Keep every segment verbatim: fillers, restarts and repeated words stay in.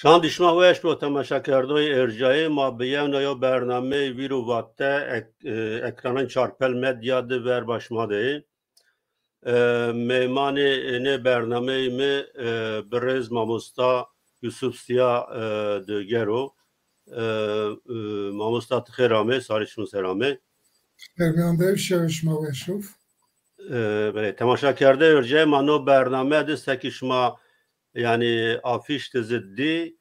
Şandî şima weş bo temaşakerdoyê ercayê ma, bi yewna yo bernameyê Vîr û Vate ek-, e, ekranan Çarpel Medya de ver ba şima de yê. E, meymanê nê bernameyê mi, e, birêz mamosta Yusuf Sîya, e, Döger o. E, e, mamosta ti xêr amê, sarê şima ser amê. Xêr mîyan de, şewê şima weş o. E, belê, temaşakerde ercayê ma, no bername de sekî şima, yanî afîş de zî dî,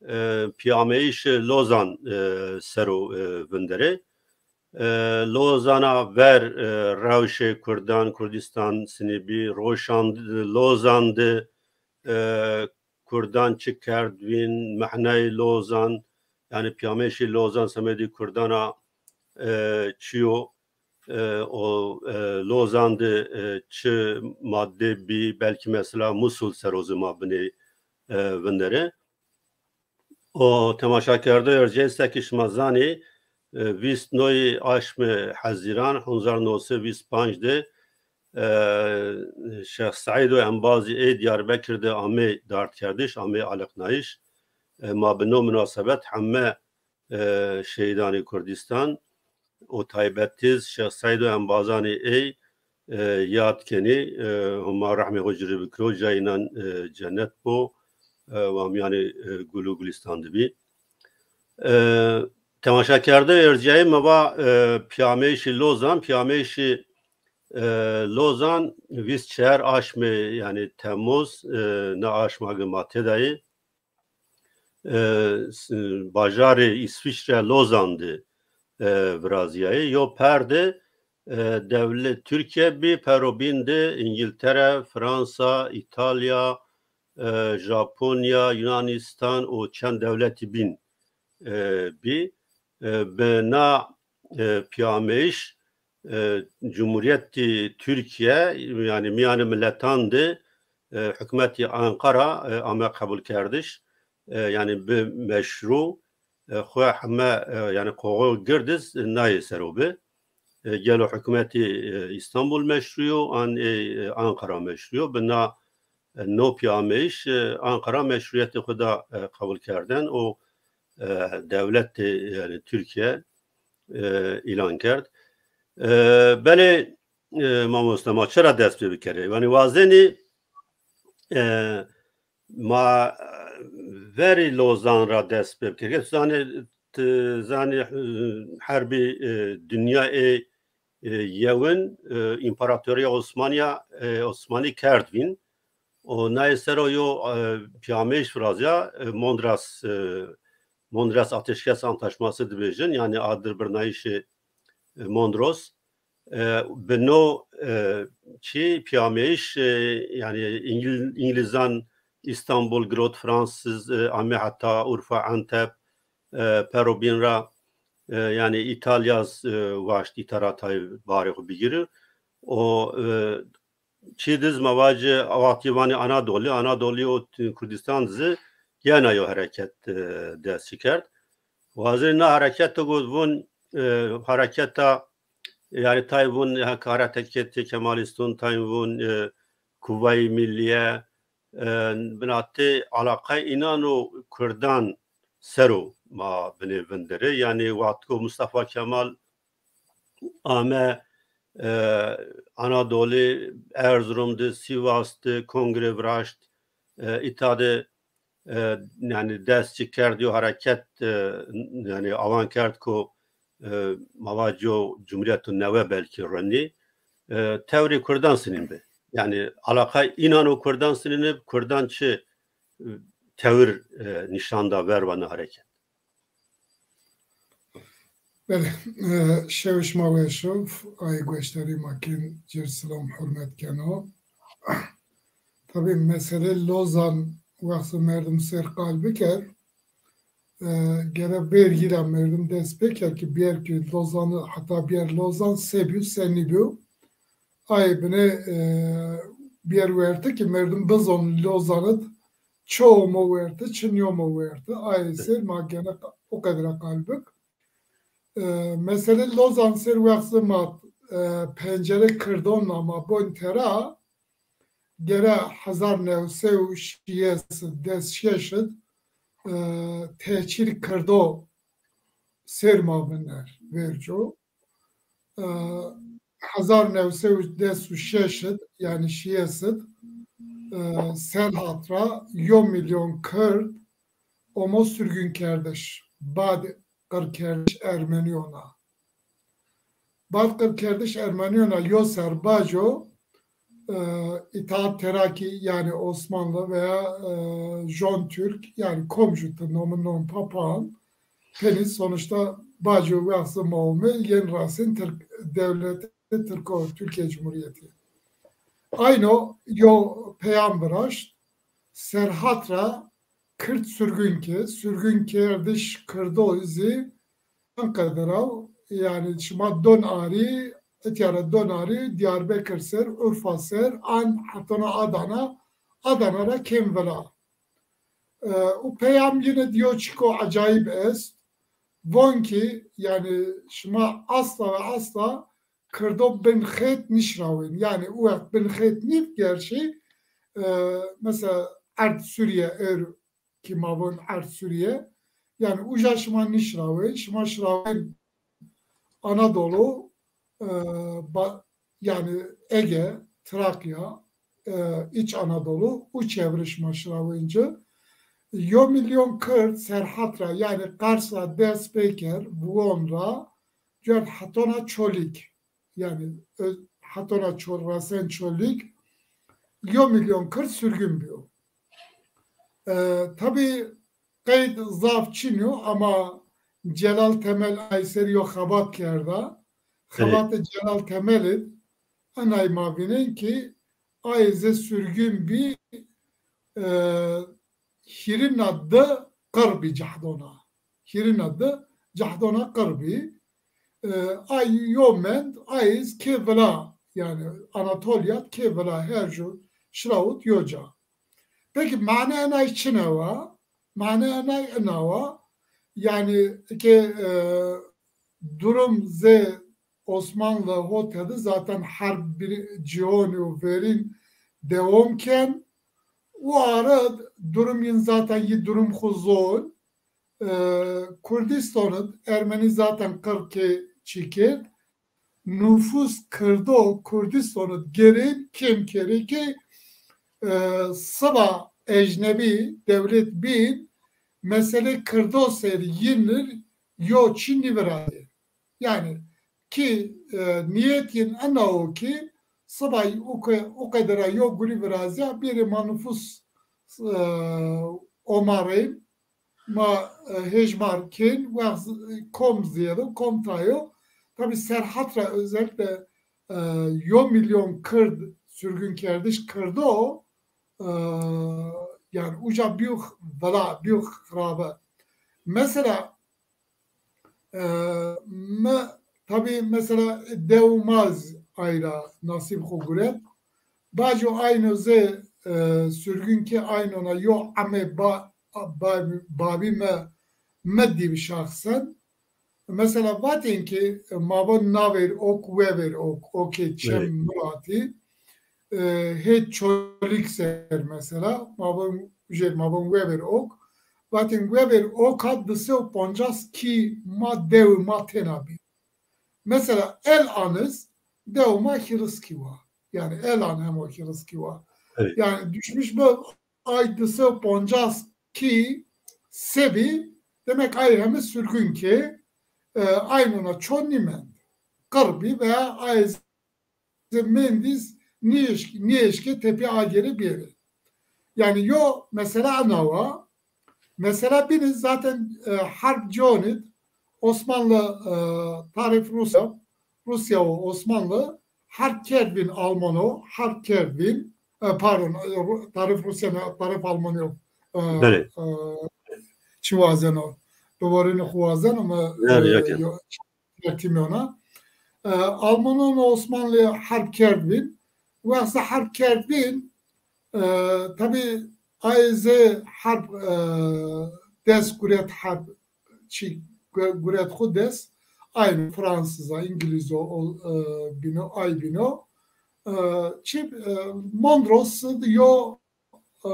e, pîyameyîşê Lozan, e, ser o, e, vinderê. E, Lozana ver, e, rewşê Kurdan, Kurdistan sinî bî, roşan Lozan de, e, Kurdan çi kerd vîn, mehnayê Lozan, yanî pîyameyîşê Lozan semedê Kurdana, e, çi yo, e, o, e, Lozan de, e, çi madde bî, belkî mesela Musul ser o zî ma binê, e, vinderê. O temaşakerdoyê ercayê, sekî şima zanî, e, vîst noyî aşmê Hezîran hezar new sey vîst panc de, e, Şêx Seîdo Embazî ê Diyarbekir de amê dardkerdiş, amê aliqnayîş. E, ma bi no munasebet heme, e, şehîdanê Kurdistan û taybetî zî Şêx Seîdo Embazanê ey, e, yad kenî, e, Homa rehmê xo ci rê bikiro, cayê înan, e, cennet bo, e, wa mîyanê, e, gul û gulistan de bî. E, temaşakerde ercayê, mi va, e, pîyameyîşê Lozan, pîyameyîşê, e, Lozan vîst çar aşmê, yanî Temmuz, e, na aşma ke ma têdayê, e, s-, bajarê Îsvîçre Lozan de, e, virazîyayê. Yo perde, e, dewlet Tirkîye bî, pero bîn de Îngîltere, Fransa, Îtalya, e, Japonya, Yunanîstan û çend dewletî bîn, e, bî. E, bi na, e, pîyameyîş, e, Cumhuriyetî Tirkîye, yanî Mîyanê Miletan de, e, hukmetî Anqara, e, ame qebulkerdiş. E, yanî bi meşru, e, xo heme, e, yanî qoxo gird iz nayê ser o bi. E, gelo hukmetî, e, Îstanbul meşru yo, an ê, e, Anqara meşru yo? Bi na, e, no pîyameyîş, e, Anqara meşruyetê xo da, e, qebul kerden û, e, dewletê, yanî Tirkîye, e, îlan kerd. E, belê, e, mamoste, ma çira dest pê bikerê? Yanî wazenî, e, ma, e, verî Lozan ra dest pê bikerê. Ti zanî, ti zanî, e, herbî, e, dinya ê, e, yewin, e, Împaratorîya Osmanîya, e, Osmanî kerd vîn. O nayê ser o yo, e, pîyameyîş virazîya, e, Mondras, e, Mondras Ateşkes Antlaşması dibêjin, yanî adir birnayîşê, e, Mondros. E, bi no, e, çî pîyameyîş, e, yanî Îngil-, Îngilîzan Îstanbul girot, Fransiz, e, ame heta Urfa, Antep, e, pero bîn ra, e, yanî Îtalya z-, e, waşt îta ra tay barê xo bigîri. O, e, çî diz ma vacî, a wextî vanî Anadolî, Anadolî û Kurdistan zî yena yo hereket, e, dest çi kerd. Wazirê na hereket de got, vun, e, hereketa, yanî tay vun, ha, hareketê Kemalîstun, tay vun, e, Kuwayê Millîye, e, binatê alaqay înan û Kurdan ser o ma binê vinderê. Yanî wextko Mustafa Kemal ame, e, Anadolî, Erzurum de, Sîvas de kongre viraşt, e, îta de, e, yanî dest çi kerd, yo hereket, e, yanî awan kerd ku, e, ma vacî yo Cumhurîyeto newe belkî ronî, e, tewrê Kurdan sinîn bi. Yanî alaqay înan û Kurdan sinîn bi, Kurdan çi, e, tewir, e, nîşan da verba na hereket? Belê, e, şew şima weş o, ay gueşdarî ma kên, cir silam hurmet keno. Tabî meselê Lozan wexto merdim ser qal biker, e, gere vergî ra merdim dest pêker ki bîyer ki Lozanî, heta bîyer Lozan se bîyo, se nîbîyo. Ay binê, e, bîyer werte ki merdim bizon Lozanî d çi omo werte, çi nîyomo werte. Ay ser ma gene o qedra qal bik. E, meselê Lozan ser wext ma, e, pencere kirdon ama bon tera, gere hezar new sey û şêst, des şeş id, e, tehcîrî Kirdo ser ma viner verco. E, hezar new sey û des û şeş id, yanî şiyes id, e, Serhat ra yo milyon Kird omo surgûnkerdiş, bad qirkerdiş Ermenîyona. Bad qirkerdiş Ermenîyona yo ser baco, e, Îttihat Terakî, yanî Osmanlı veya, e, Jön Türk, yanî kom ju ti nomi non papan, penî sonuçta baco wextî ma ome yên rasên Tirk, dewleti Tirko, Türkiye Cumhuriyeti. Ayno yo peyam viraşt, Serhat ra Kird surgûn ke, surgûnkerdiş Kirdo zî Anqediraw, yanî şima don arî, etya ra don arî, Diyarbekir ser, Urfa ser, an hetona Adana, Adana ra kêm vila. E, û peyam yine di yo çiko acayîb est. Von ki, yanî şima asla ve asla Kirdo bin xêt nişrawên. Yanî u wext bin xêt nîv gerçî, e, mesela erd Suriye, er ki ma von erd Suriye. Yanî uca şima nişrawên, şima şrawên Anadolu, e, ba-, yanî Ege, Trakya, e, İç Anadolu, u çevre şima şrawên ci. Yo milyon Kird Serhat ra, yanî Qers ra dest pêker, Vuon ra, cerd hetona Çolîg. Yanî, e, hetona Çol-, rasen Çolîg, yo milyon Kird surgûn bîyo. E, tabî qeyd zaf çin o ama Celal Temel ay ser yo xebat kerda. Belê. Xebatê Celal Temel id, enay ma vînên ki ay zê surgûn bî, e, hîrina di qir bî cahdona. Hîrina di cahdona qir bî. E, ay yo mend, ay iz kê vila, yanî Anatolya kê vila her ju şirawit yo ca. Peki mane enay çine wa? Mane enay ina wa. Yanî ke, e, durum zê Osmanlı ho tedi zaten herb bir cihoni û verîn dewom ken. U ara durum yin zaten yi durum xu zon. E, Kurdistan id Ermenî zaten qirkê çîkêrd. Nufus Kirdo Kurdistan id gerên kêm kerê ki, e, siba ecnebî dewlet bîn meselê Kirdo ser yinir yo çî nîvirazê. Yanî ki, e, niyet yin ena o ki sibay u ke-, u qedera yo gurî virazîya bêrê ma nufus, e, omarên, ma, e, hejmar kên, wext, e, kom zêdo, kom tayo. Tabî Serhat ra özellikle, e, yo milyon Kird surgûnkerdiş Kirdo, e, yanî uca bîyo vila, bîyo xirabe. Mesela, e, mi, tabî mesela dew ma z ay ra nasîb xo guret. Baco ayno zê, e, surgûn ke ayno na yo ame ba-, ba-, babî mi, mi dîb şahsen. Mesela vatên ki, e, ma von navêr ok, wevêr ok, okê Çem Muratî, e, hê Çolîg ser mesela, ma von, jêr ma von wevêr ok. Vatên wevêr oka di sey û pancas kî ma dewi ma tena bî. Mesela El Aniz dew ma Hiriskî wa. Yanî El An hemo Hiriskî wa. Evet. Yanî düşmüş bi ay di sey û pancas kî se bî, demek ay heme surgûn ke, e, ayno na ço nîmend. Qir bî veya ay zê mendîz nîeşk-, nîeşke tepîya agêrê bêrê. Yanî yo mesela ena wa. Mesela bînî zaten, e, herb conîd Osmanlı, e, tarif Rusya, Rusya û Osmanlı herb kerd vîn Almano, herb kerd vîn, e, pardon, e, Ru-, tarif Rusya ne, tarif Almanya, e, Belê. E, çi wazeno, biborînê xu wazeno mi, Yanî, e, yakên. Yo, tertîmê ona. E, Almanon û Osmanlı herb kerd vîn. Wexta herb kerd vîn, e, tabî ay zê herb, e, dest guret herb, çi gu-, guret xu dest, ayno Fransız a, İngiliz o, o, e, bîno, ay bîno. E, çi, e, Mondros di yo, e,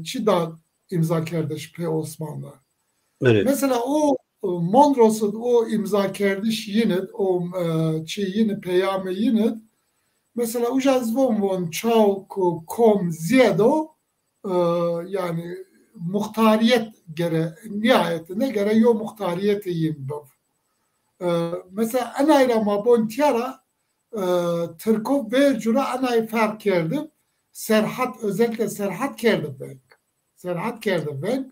çi da, îmzakerdiş pê Osmanlı. Evet. Mesela o, e, Mondros'u o îmzakerdiş yinid, o, e, çi yinid, peyamı yinid. Mesela uca zî von von çaw ku kom zîyed o, e, yani muxtariyet gere, nihayetinde gere yo muxtariyetê yin biv. E, mesela enay ra ma bon tîya ra, e, Tirko vercu ra enay ferq kerdi. Serhat, özellikle Serhat kerdi veng. Serhat kerdi veng.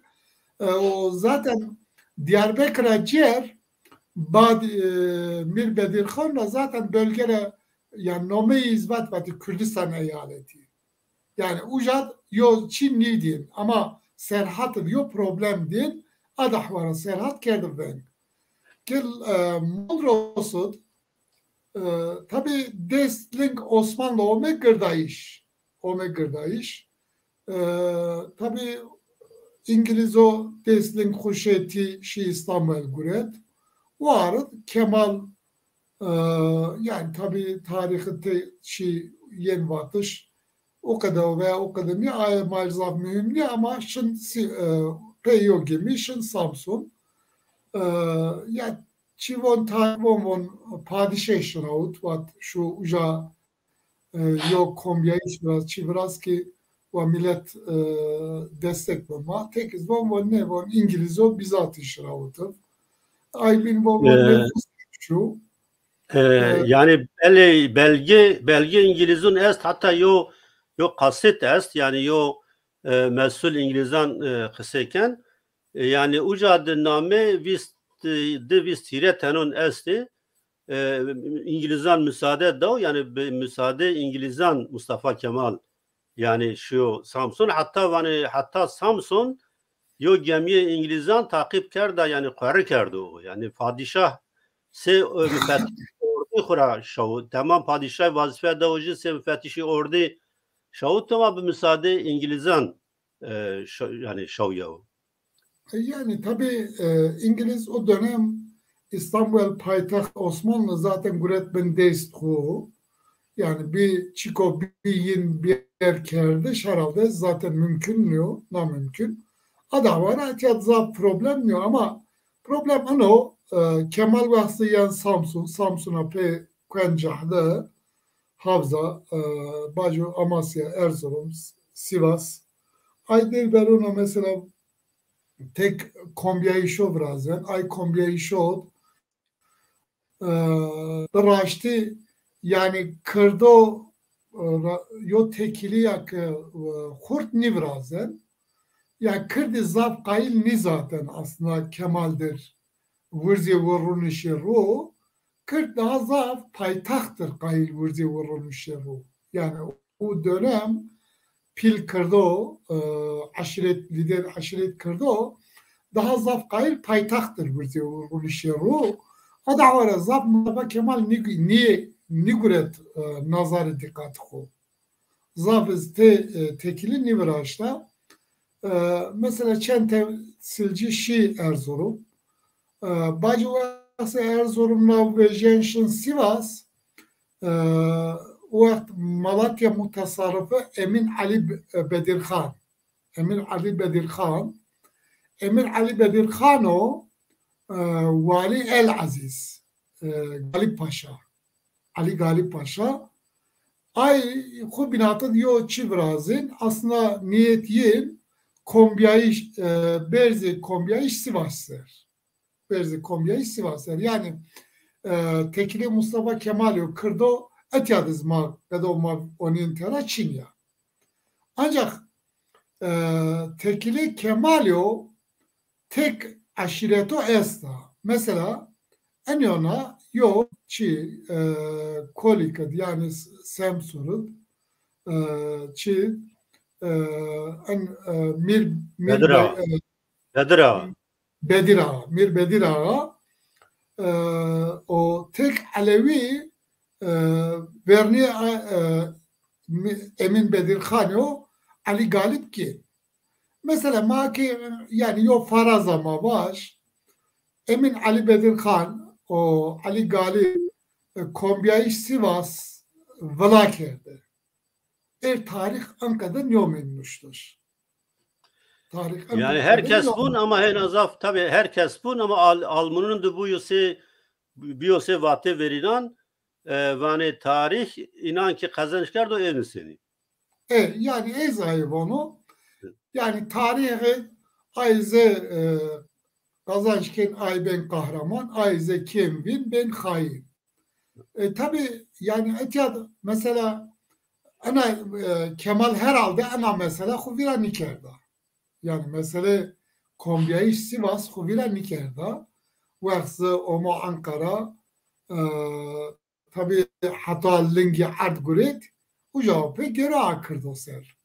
E, o zaten Diyarbekir ra cêr, bad, e, Mîr Bedirxan ra zaten bölge ra, yani nomeyî îzbat vatî Kürdistan eyaleti. Yani uca yo çî nîdîn ama Serhat yo problem dîn, a dahwa ra Serhat kerdi veng. Kil, e, Mondros id, e, tabi dest ling Osmanlı ome girdayîş. Ome girdayîş. E, tabi İngilizo dest ling xu şêtî şî İstanbul guret. O arid Kemal, e, yani tabi tarîxi te şî yên vatiş o qede veya o qede nî, aye ma zaf muhîm nî ama şin si-, e, pê yo gemî şin Samsun. E, ya çi von, tarî von von padîşeh şinawit, vat şu uca, e, yo kombîyayîş viraz, çi viraz ki wa milet, e, destek bi ma. Tek iz von von nê, von İngilizo bizatî şinawit. Ay bin von von, e, nê şu. E, e, yani belê, belge, belge İngilizun est, hatta yo, yo kaset est, yani yo, e, mesul İngilizan, e, qisey ken. E, yani uca de name vîst, e, di vîst hîrê tenon estê. E, İngilizan müsaade daw, yani bi müsaade İngilizan Mustafa Kemal, yani şu Samsun, hatta vanê, hatta Samsun yo gemîyê İngilizan taqîb kerda, yani qwerî kerdo. Yani padîşah sê, e, müfettiş ordî xu ra şaw-, temam padîşah vazîfe daw jî sê müfettişî ordî şawit ama bi müsaade İngilizan, e, şa-, yani şawya o. E, yani tabi, e, İngiliz o dönem İstanbul paytaxt Osmanlı zaten guret bin dest xu. Yani bir çiko bir yin bir yer kerdiş herhalde zaten mümkün nîyo, namümkün. A dahwa ra etiyat zaf problem nîyo ama problem ino, e, Kemal wextî yan Samsun, Samsun'a pê kuencah de Havza, e, baco Amasya, Erzurum, Sivas. Ay dêr verona mesela tek kombîyayîşo virazen. Ay kombîyayîşo, e, bi raştî, yani Kirdo, e, ra-, yo tekîlîya ke, e, xurt nîvirazen. Ya Kirdî zaf qayîl nî zaten aslında Kemal dir wirzê wirunişê ro. Kird daha zaf paytaxt dir qayîl wirzê wirunişê ro. Yani o dönem pîl Kirdo, e, eşîret, lider eşîret Kirdo daha zaf qayîl paytaxt dir wirzê wirunişê ro. A dahwa ra zaf Mustafa Kemal nî, nî, nîguret, e, nazarê dîqatî xo. Zaf iz tê, e, tekîlî nîviraşta. E, mesela çend temsîlcî şî Erzurum. E, bacî wextê Erzurum ra vejîyen şin Sivas, e, o wext Malatya mutasarrifi Emîn Elî Be-, Bedirxan. Emîn Elî Bedirxan. Emîn Elî Bedirxan o, e, Walî El Ezîz, e, Galip Paşa. Elî Galip Paşa. Ay xu bînatid yo çi virazên, aslında niyet yin kombîyayîş, e, berzê kombîyayîş Sivas ser. Berzê kombîyayîş Sivas ser. Yani, e, tekîlê Mustafa Kemal yo Kirdo etya diz ma, qedo ma onîn tera çin ya. Ancak, e, tekîlê Kemal yo tek eşîreto esta. Mesela, enîyona yo çi, e, Kolik id, yani S-, Semsur id, e, çi, e, en, e, Mîr, Mîr Bedir Ağa. Be-, e, Bedir Ağa. Bedir Ağa, Mîr Bedir Ağa, e, o tek Elewî, e, vernî, e, Mi-, Emîn Bedirxan o Elî Galip ki. Mesela ma ki, yani yo faraza ma vaj, Emîn Elî Bedirxan o Elî Galip, e, kombîyayîş Sivas vila kerde. Ê tarîx enqede nîyomên nuştiş. Tarîx en... Yanî her kes vûn ama hêna zaf, tabî her kes vûn ama Al-, Almanûn de bûyo sê, bîyo sê vatê verînan, e, vanê tarîx, înan ki qezenc kerdo ê nusenî. E, yanî ê zayê vano. Yanî tarîxê ay zê, e, qazanc kên, ay bên qahraman, ay zê kêm vîn, bên xayîn. E, tabî, yanî etya de mesela ena, e, Kemal herhalde ena mesela xo vîra nîkerda. Yanî mesele kombîyayîş Sîvas xo vîra nîkerda. Wext zi omo Ankara, e, tabî heta lingî erd gurêt, uca pê gêro akirdo ser.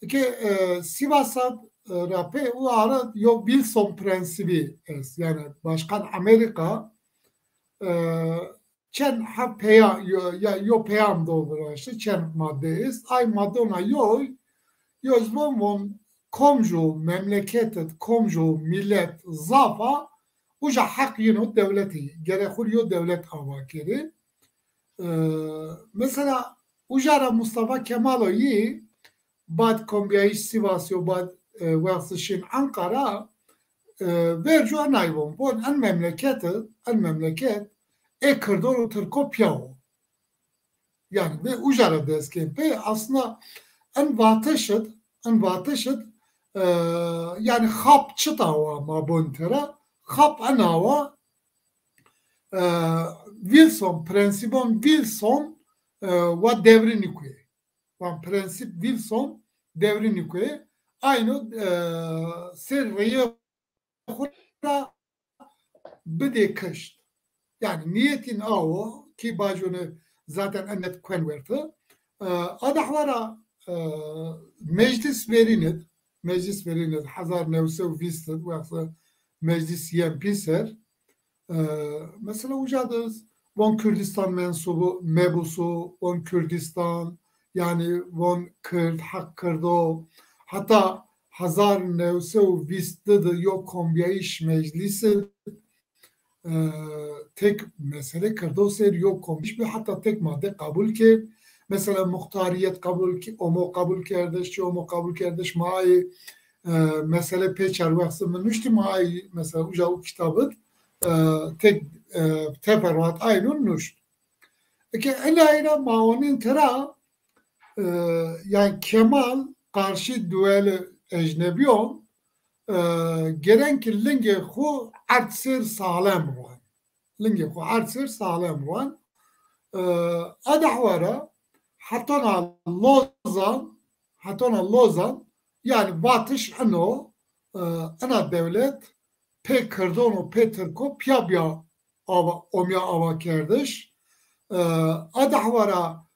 Eke, e, Sîvasa, e, ra pê u ara yo Wilson prensîbî est. Yanî Başkan Amerîka, e, çend ha peya-, yo, ya, yo peyam do viraştî, çend madde est. Ay maddona yoy, yo zbon von komco memleket id, komco millet zaf a, uca heq yino dewletî, gere xwu yo dewlet ava kerê. E, mesela uca ra Mustafa Kemal o yî, bad kombîyayîş Sîvas yo, bad, e, wext şin Ankara, e, verco enay von, von en memleket id, en memleket ê Kirdo û Tirko pîya wo. Yanî ve uca ra dest kên. Pê aslında en vatiş id, en vatiş id, e, yanî xap çita wa ma bon tera, xap ena wa, e, Wilson, prensîbon Wilson, e, wa dewrî nîkuye. Wan prensîb Wilson dewrî nîkuye. Ayno, e, ser reyê xwu ra bidê kişt. Yanî nîyetîn a wo ki bacone zaten ennet kuen werti. E, a dehwa ra, e, meclis verîn id, meclis verîn id, hezar new sey û vîst id, wext meclis yen pîser. E, mesela uca de von Kurdistan mensubu, mebusu, von Kurdistan, yanî von Kird, heq Kirdo. Heta hezar new sey û vîst di de yo kombîyayîş meclisi, e, tek mesele Kirdo ser yo kombîyayîş bi, heta tek madde qebul kerd. Mesela muxtarîyet qebul ke-, omo qebul kerdiş, çi omo qebul kerdiş, ma ayê, e, mesele pê çar wext mi nuştî, ma ayê mesela uca u kitab id, e, tek, e, teferruat ayno nuşt. Eke enay ra ma onîn tera, e, yanî Kemal qarşî duelê ecnebîyon, e, geren ki lingê xwu erd ser saxlem ruan. Lingê xwu erd ser saxlem ruan. E, a dehwa ra hetona Lozan, hetona Lozan, yanî vatiş eno, e, ena dewlet pê Kirdon û pê Tirko pîya bîya ava, omîya ava kerdiş. E, a dehwa ra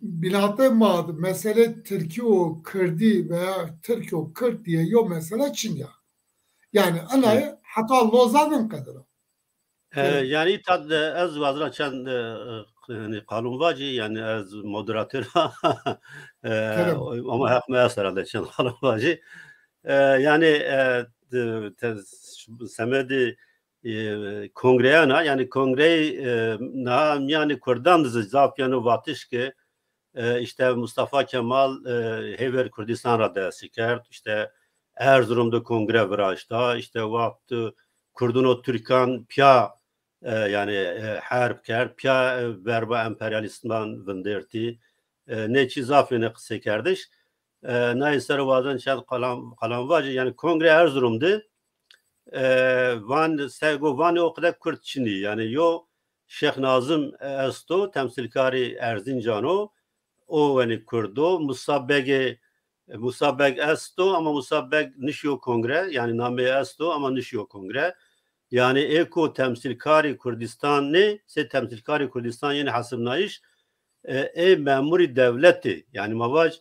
binatê ma de mesele Tirkî û Kirdî veya Tirk û Kird diye yo mesele çin ya. Yanî enay heta Lozan in qeder o. E, yanî îta de ez wazena çend, e, e, yanî qalûn vacî, yanî ez moderator, e, ama heq mi est herhalde çend qalûn vacî. E, yanî, e, de, te-, semedê, e, kongreyana, yanî kongreyê, e, niha mîyanê Kurdan de zî zaf yeno vatiş ke, e, îşte Mustafa Kemal, e, hêver Kurdistan ra dest kerd, îşte Erzurum de kongre viraşta, îşte wext Kurdun û Tirkan pîya, e, yanî, e, herb kerd, pîya, e, verba emperyalîstan vindertî. E, nê çî zaf êne qisekerdiş. E, nayê ser o wazen çend qalan, qalan vacî, yanî Kongre Erzurum de, e, van, sego vanê o qede Kurd çinî. Yanî yo Şêx Nazim esto, temsîlkarê Erzincan o, o wenî Kurd o. Musa Begê, Musa Beg esto ama Musa Beg nişîyo kongre, yanî nameyê esto ama nişîyo kongre. Yanî ê ko temsîlkarê Kurdistan nê, sê temsîlkarê Kurdistan yenê hesibnayîş, e, ê memurî dewletê. Yanî ma vac,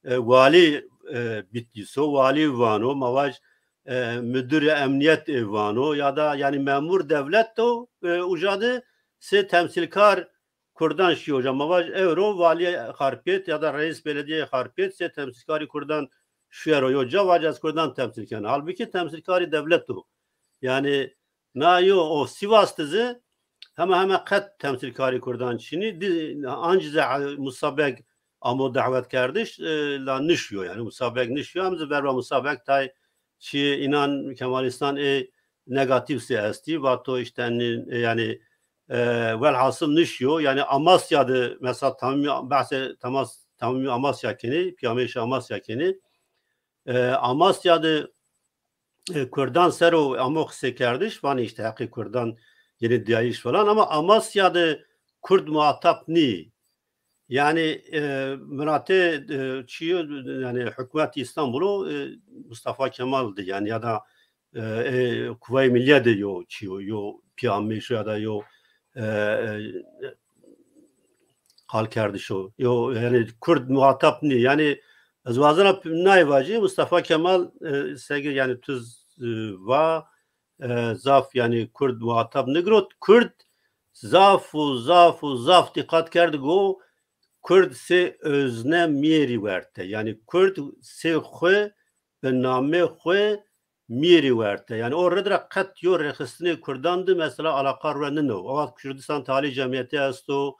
e, walî, e, Bitlîs o, walî Van o, ma vac, e, mudirê emnîyetê Van o, ya da yanî memur dewlet o, e, uca de sê temsîlkar Kurdan şîyo uca. Ma vaj ewro valîyê Xarpêt ya da reîs beledîyeyê Xarpêt sê temsîlkarî Kurdan şîyero yo ca, vaj ez Kurdan temsîl kena. Halbukî temsîlkarî dewlet o. Yanî na yo o Sîvas de zî hema hema qet temsîlkarî Kurdan çinî. Di, ancî zî Musa Beg amo dawetkerdiş, e, la nişiyo, yanî Musa Beg nişiyo, em zî verba Musa Beg tay çîyê înan Kemalîstan ê negatîf zî estî. Vato îşte enî, e, yanî, e, welhasil nişiyo. Yanî Amasya de mesela tamî behsê temas tamî Amasya kenê, pîyamêşê Amasya kenê. E, Amasya de, e, Kurdan ser o amo qisêkerdiş, vanê îşte heqê Kurdan yenê dîyayîş falan ama Amasya de Kurd muhatap nîyê. Yanî, e, miratê, e, çîyo, yanî hukûmet Îstanbul o, e, Mustafa Kemal de yanî ya da, e, e, Kuwayê Millîye de yo çîyo, yo pîyamêşo ya da yo, e, e, qalkerdiş o. Yo, yanî Kurd muhatap nîyê. Yanî ez wazena p-, nayê vajî, Mustafa Kemal, e, seke yanî tu z-, e, va, e, zaf yanî Kurd muhatap nigirot. Kurd zaf û zaf û zaf dîqat kerd go Kurd sê özne mîyerî werte. Yanî Kurd sê xwu bi namê xwu mîyerî werte. Yanî o rid ra qet yo rêxistinê Kurdan de mesela alaqa rue nino. Awa Kurdistan Talî Cemîyeti esto,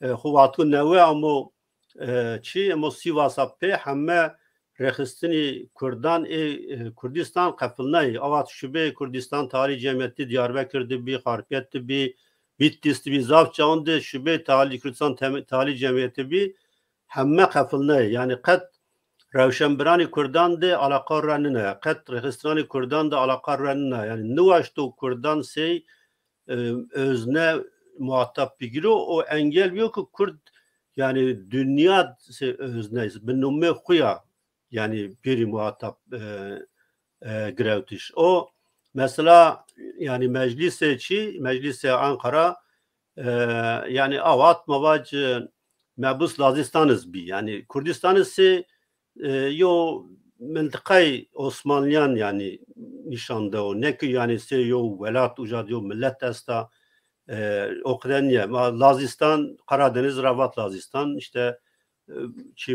e, xwu vatku newe amo, e, çî, emo Sîvasa pê heme rêxistinî Kurdan ê, e, Kurdistan qefilnayî. Awa şubê Kurdistan Talî Cemîyeti Diyarbekir de bî, Xarpêt de bî, Bîtlis de bî, zaf cayan de şubê Talî Kurdistan Tem-, Talî Cemîyeti bî, heme qefilnayî. Yanî qet rewşenbiranî Kurdan de alaqa ra nina, qet rêxistinanê Kurdan de alaqa ra nina. Yanî niwaşto Kurdan sey, e, özne muhatap bigiro, o engel biyo ki Kurd, yanî dinya sey özne, bi numê xwu ya, yanî bêrî muhatap, e, e, girewtiş. O mesela, yanî meclîsê çî, meclîsê Ankara, e, yanî awat ma vac, e, mebus Lazîstan iz bî. Yanî Kurdistan iz sê, e, yo mintiqay Osmanlîyan yanî nîşan de o. Ne ki yanî sê yo welat, uca de yo milet esta, e, o qede nîye. Ma Lazîstan, Karadeniz ra vat Lazîstan, îşte, e, çî,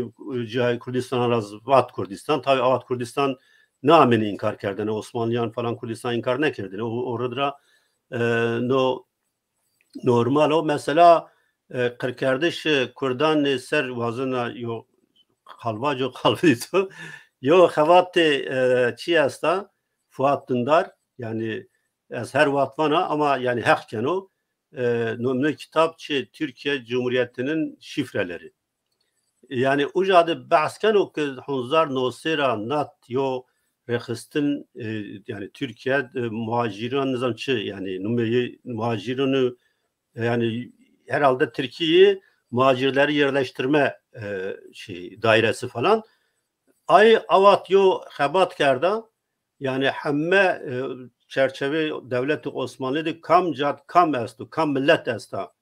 cihayê Kurdistan ra z-, vat Kurdistan. Tabî awat Kurdistan nêamêne înkar kerdene. Osmanlîyan falan Kurdistan înkar nêkerdene. O, o rid ra, e, no normal o. Mesela, e, qirkerdiş, e, Kurdan, e, ser wazena yo qalvaco qalvî to. Yo xebatê, e, çî esta, Fuat Dündar, yanî ez her wext vana ama yanî heq keno. E, no, no kitab çi Türkiye Cumhuriyeti'nin şifreleri. Yanî uca de behs keno ki hezar û new sey ra nat yo rêxistin, e, yanî Türkiye, e, muhacîran nizam çi, yanî numeyê muhacîranı, e, yanî herhalde Türkiye muhacirleri yerleştirme, e, şey, dairesi falan. Ay awat yo xebat kerda, yanî heme, e, çerçevê dewletê Osmanlî de kam cad kam esto, kam milet esta,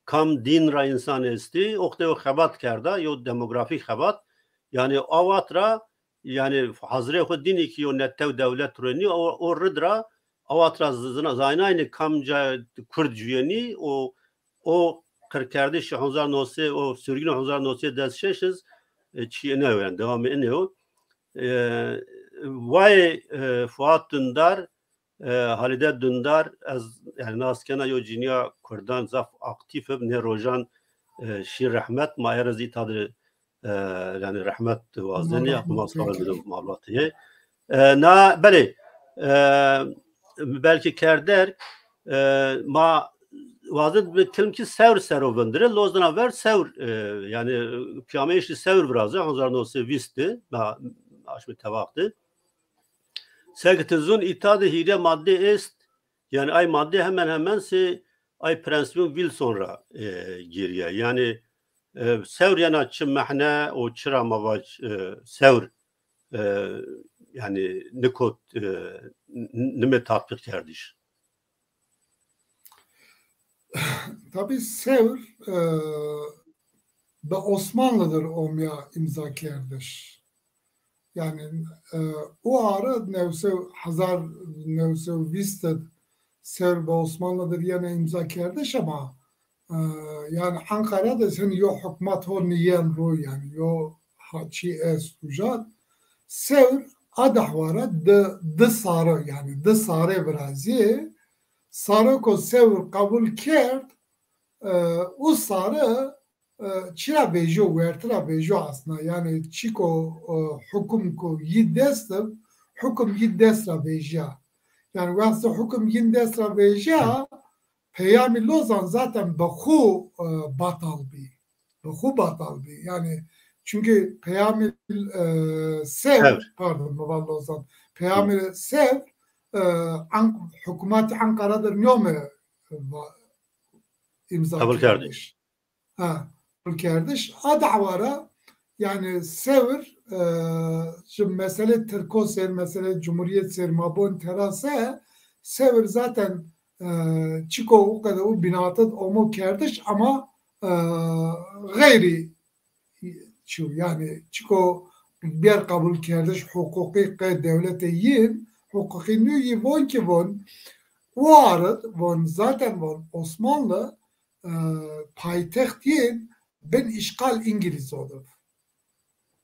kam dîn ra însan estî, oxtê o xebat kerda, yo demografîk xebat. Yanî awat ra, yanî hazirê xwu dînî ki yo netew dewlet ruenî, o, o rid ra awat ra z-, zina-, zaynaynî kamca Kurd cuyenî, o, o qirkerdişê hezar û new sey, o sürgünê hezar û new sey des şeş iz, e, çî ine yo, yanî dewamê ine yo. E, wayê, e, Fuat Dündar, e, Halide Dündar, ez, yanî, nas kena yo cinîya Kurdan zaf aktîf ib, nê rojan, e, şî rehmet, ma ê ra zî îta de, e, yanî rehmet wazenî, ma sare de malbatî. E, na, belê, e, belkî kerder, e, ma wazin bi kilmkî Sewr ser o vindirê, lozina ver Sewr, e, yanî, pîyameyişî Sewr viraze, hezar û new sey vîst de, ma, ma aşmî tevax de. Seke ti zûn îta de hîrê madde est, yanî ay madde hemen hemen sê ay prensîbin Wilson ra, e, gêrîya. Yanî, e, Sewr yena çi mehne û çira ma vac, e, Sewr, e, yanî nikot, e, n-, n-, nimê tatbîq kerdiş. Tabî Sewr, e, bi Osmanlıdır omya îmza kerdiş. Yanî, e, o arı newsew, hezar newsew vîst id Sewr bi Osmanlıdır yene îmza kerdiş ama, e, yanî Ankara de sen yo hukmat ho niyen ro yanî yo ha-, çî est uca. Sewr a dehwa ra di, di sarı yanî di sarı virazî. Sarı ko Sewr qebul kerd, e, o sarı e, çira vejîyo, werti ra vejîyo aslında. Yanî çîko, e, hukum ko yî dest ib, hukum yin dest ra vejîya. Yanî wextê hukum yin dest ra vejîya, peyamî Lozan zaten bi xwu, e, batal bî. Bi xwu batal bî. Yanî çunkî peyamî, e, Sewr, Sewr. Pardon, mi va Lozan. Peyamî Sewr, e, Ank-, hukûmetî Ankara dir nîyome, e, va-, îmza kerdiş. Ha, qebul kerdiş. A dawa ra, yanî Sewr, e, ji meselê Tirko ser, meselê Cumhuriyet ser ma bon tera se, Sewr zaten, e, çiko o qede û bînatid omo kerdiş ama, e, xeyrî çi, yanî çiko bêr qebul kerdiş huqûqî qe dewlete yin, huqûqî nîyo yi von ki von, o arid von, zaten von Osmanlı, e, paytext yin bin işgal İngiliz odur.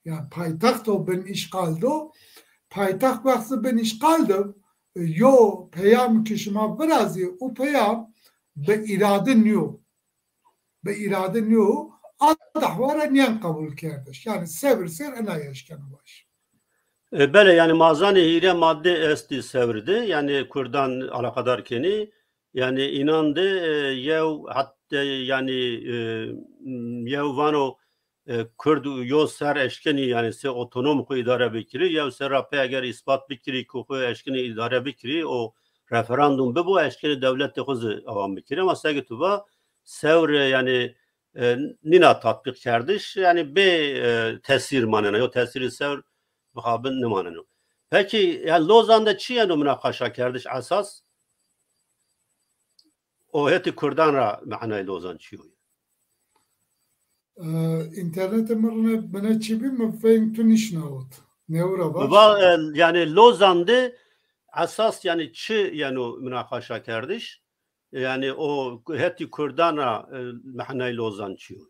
Yanî paytexto bin işgal do, paytext wextî bin işgal do, e, yo peyam ki şima virazî, o peyam bi îrade nîyo. Bi îrade nîyo, a dahwa ra nîyen qebul kerdiş. Yanî Sewr ser ena eşkeno vaj. E, belê, yanî ma zanî hîrê madde estî Sewr de, yanî Kurdan alaqadar kenî, yanî înan de, e, yew hatta, yanî, e, yew vano, e, Kurd yo ser eşkenî, yanî sey otonom xwu îdare bikirî, yew ser ra pey eger îspat bikirî ku xwu eşkenî îdare bikirî, o referandum bibo, eşkenî dewletê xwu zî awam bikirî. Ama seke tu va, Sewr, yanî, e, nîna tatbîq kerdiş, yanî bê, e, tesîr manena. Yo tesîrî Sewr mixabin nimaneno. Pekî, yanî Lozan de çi yeno minaqaşa kerdiş esas? O hetî Kurdan ra manayê Lozan çi yo? E, înternetê mi rine bine çi bî, mi feng tu nîşnawit. Newra baş. Va, e, yanî Lozan de esas yanî çi yeno minaqaşa kerdiş? Yanî o hetî Kurdan ra, e, manayê Lozan çi yo?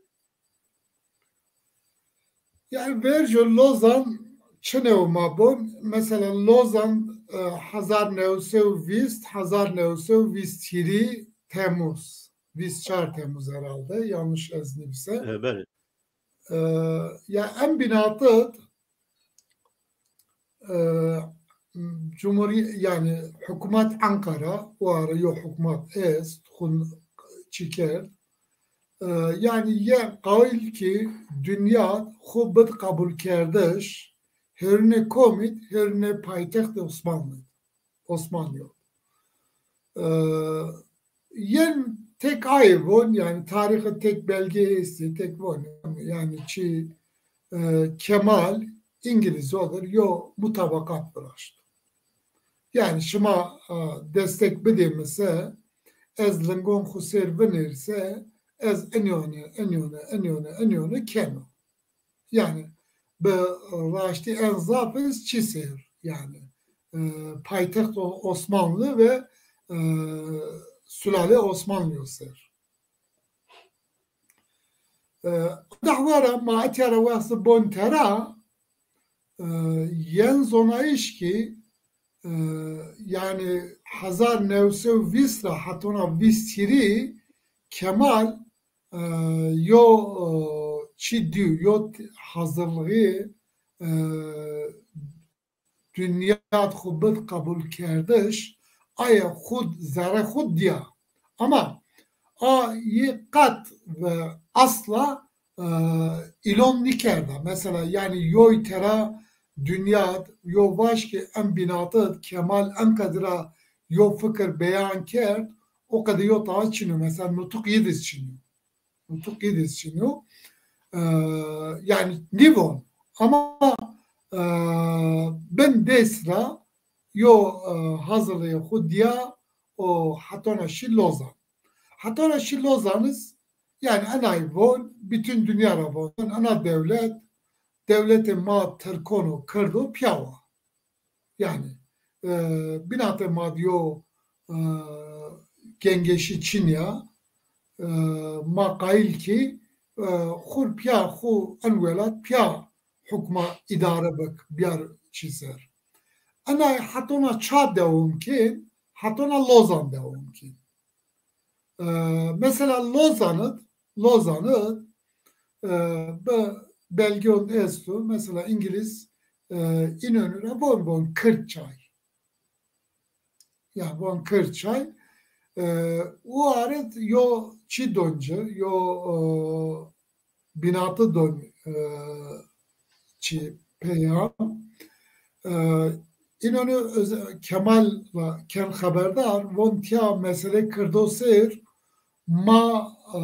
Yanî verco Lozan çi new ma bon? Mesela Lozan, e, hezar new sey û vîst, hezar new sey û vîst hîrî Temmuz. Vîst çar Temmuz herhalde, yanlış ez nivîse. E, belê. E, ya en bînatid, e, Cumhurî-, yanî hukûmet Ankara, o ara yo hukûmet est, xwu çi kerd. E, yanî ye qayîl ki dinya xwu bid qebul kerdiş, herûne komîd, herûne paytextê Osmanlî. Osmanlî yo. E, yen tek ayê von, yanî tarîxi tek belge estî, tek von, yanî çi, e, Kemal İngiliz odir, yo mutabakat viraşt. Yanî şima, e, destek bidê mi se, ez lingon xwu ser vinêr se, ez inyone, inyone, inyone, inyone keno. Yanî bi raştî en zaf ez çi ser, yanî, e, paytext O-, Osmanlı ve, e, sülale Osmanlı ser. E, dahwa ra ma etya ra wextî bon tera, e, yen zonayîş ki, e, yanî hezar new sey û vîst ra hetona vîst hîrî Kemal, e, yo, e, çi dî, yo t-, hazırlığı, e, dinya xwu bid qebul kerdiş, aye xwu zerre xwu diya. Ama a yi qet ve asla, e, îlon nîkerda. Mesela, yanî yoy tera dinya yo vaj ki en bînatid Kemal en qedira yo fikir beyan kerd, o qede yo tawa çin o. Mesela, nutuk yi diz çin o. Nutuk yi diz çin o. E, yanî nîvon. Ama, e, bin dest ra yo, e, hazırlığı xwu diya û hetona şî Lozan. Hetona şî Lozan iz, yanî enay von, bütün dünya ra von, ena dewlet, dewletê ma Tirkon û Kird o piya wa. Yanî, e, bînatê ma di yo, e, gengeşî çin ya, e, ma qayîl ki, e, xwu piya xwu en welat piya hukma îdare bik, biyar çi ser. Enay hetona ça dewam kên, hetona Lozan dewam kên. E, mesela Lozanid, Lozanid, e, bi belgeon esto, mesela İngiliz e, Înönü ra von, von Kırçay. Ya von Kırçay. E, o aret yo çi don ci, yo, e, binatı don, e, çi peyam. E, Înönü Öz-, Kemal ra ken xeberdar, von tiya mesele Kırdo sêr, ma, e,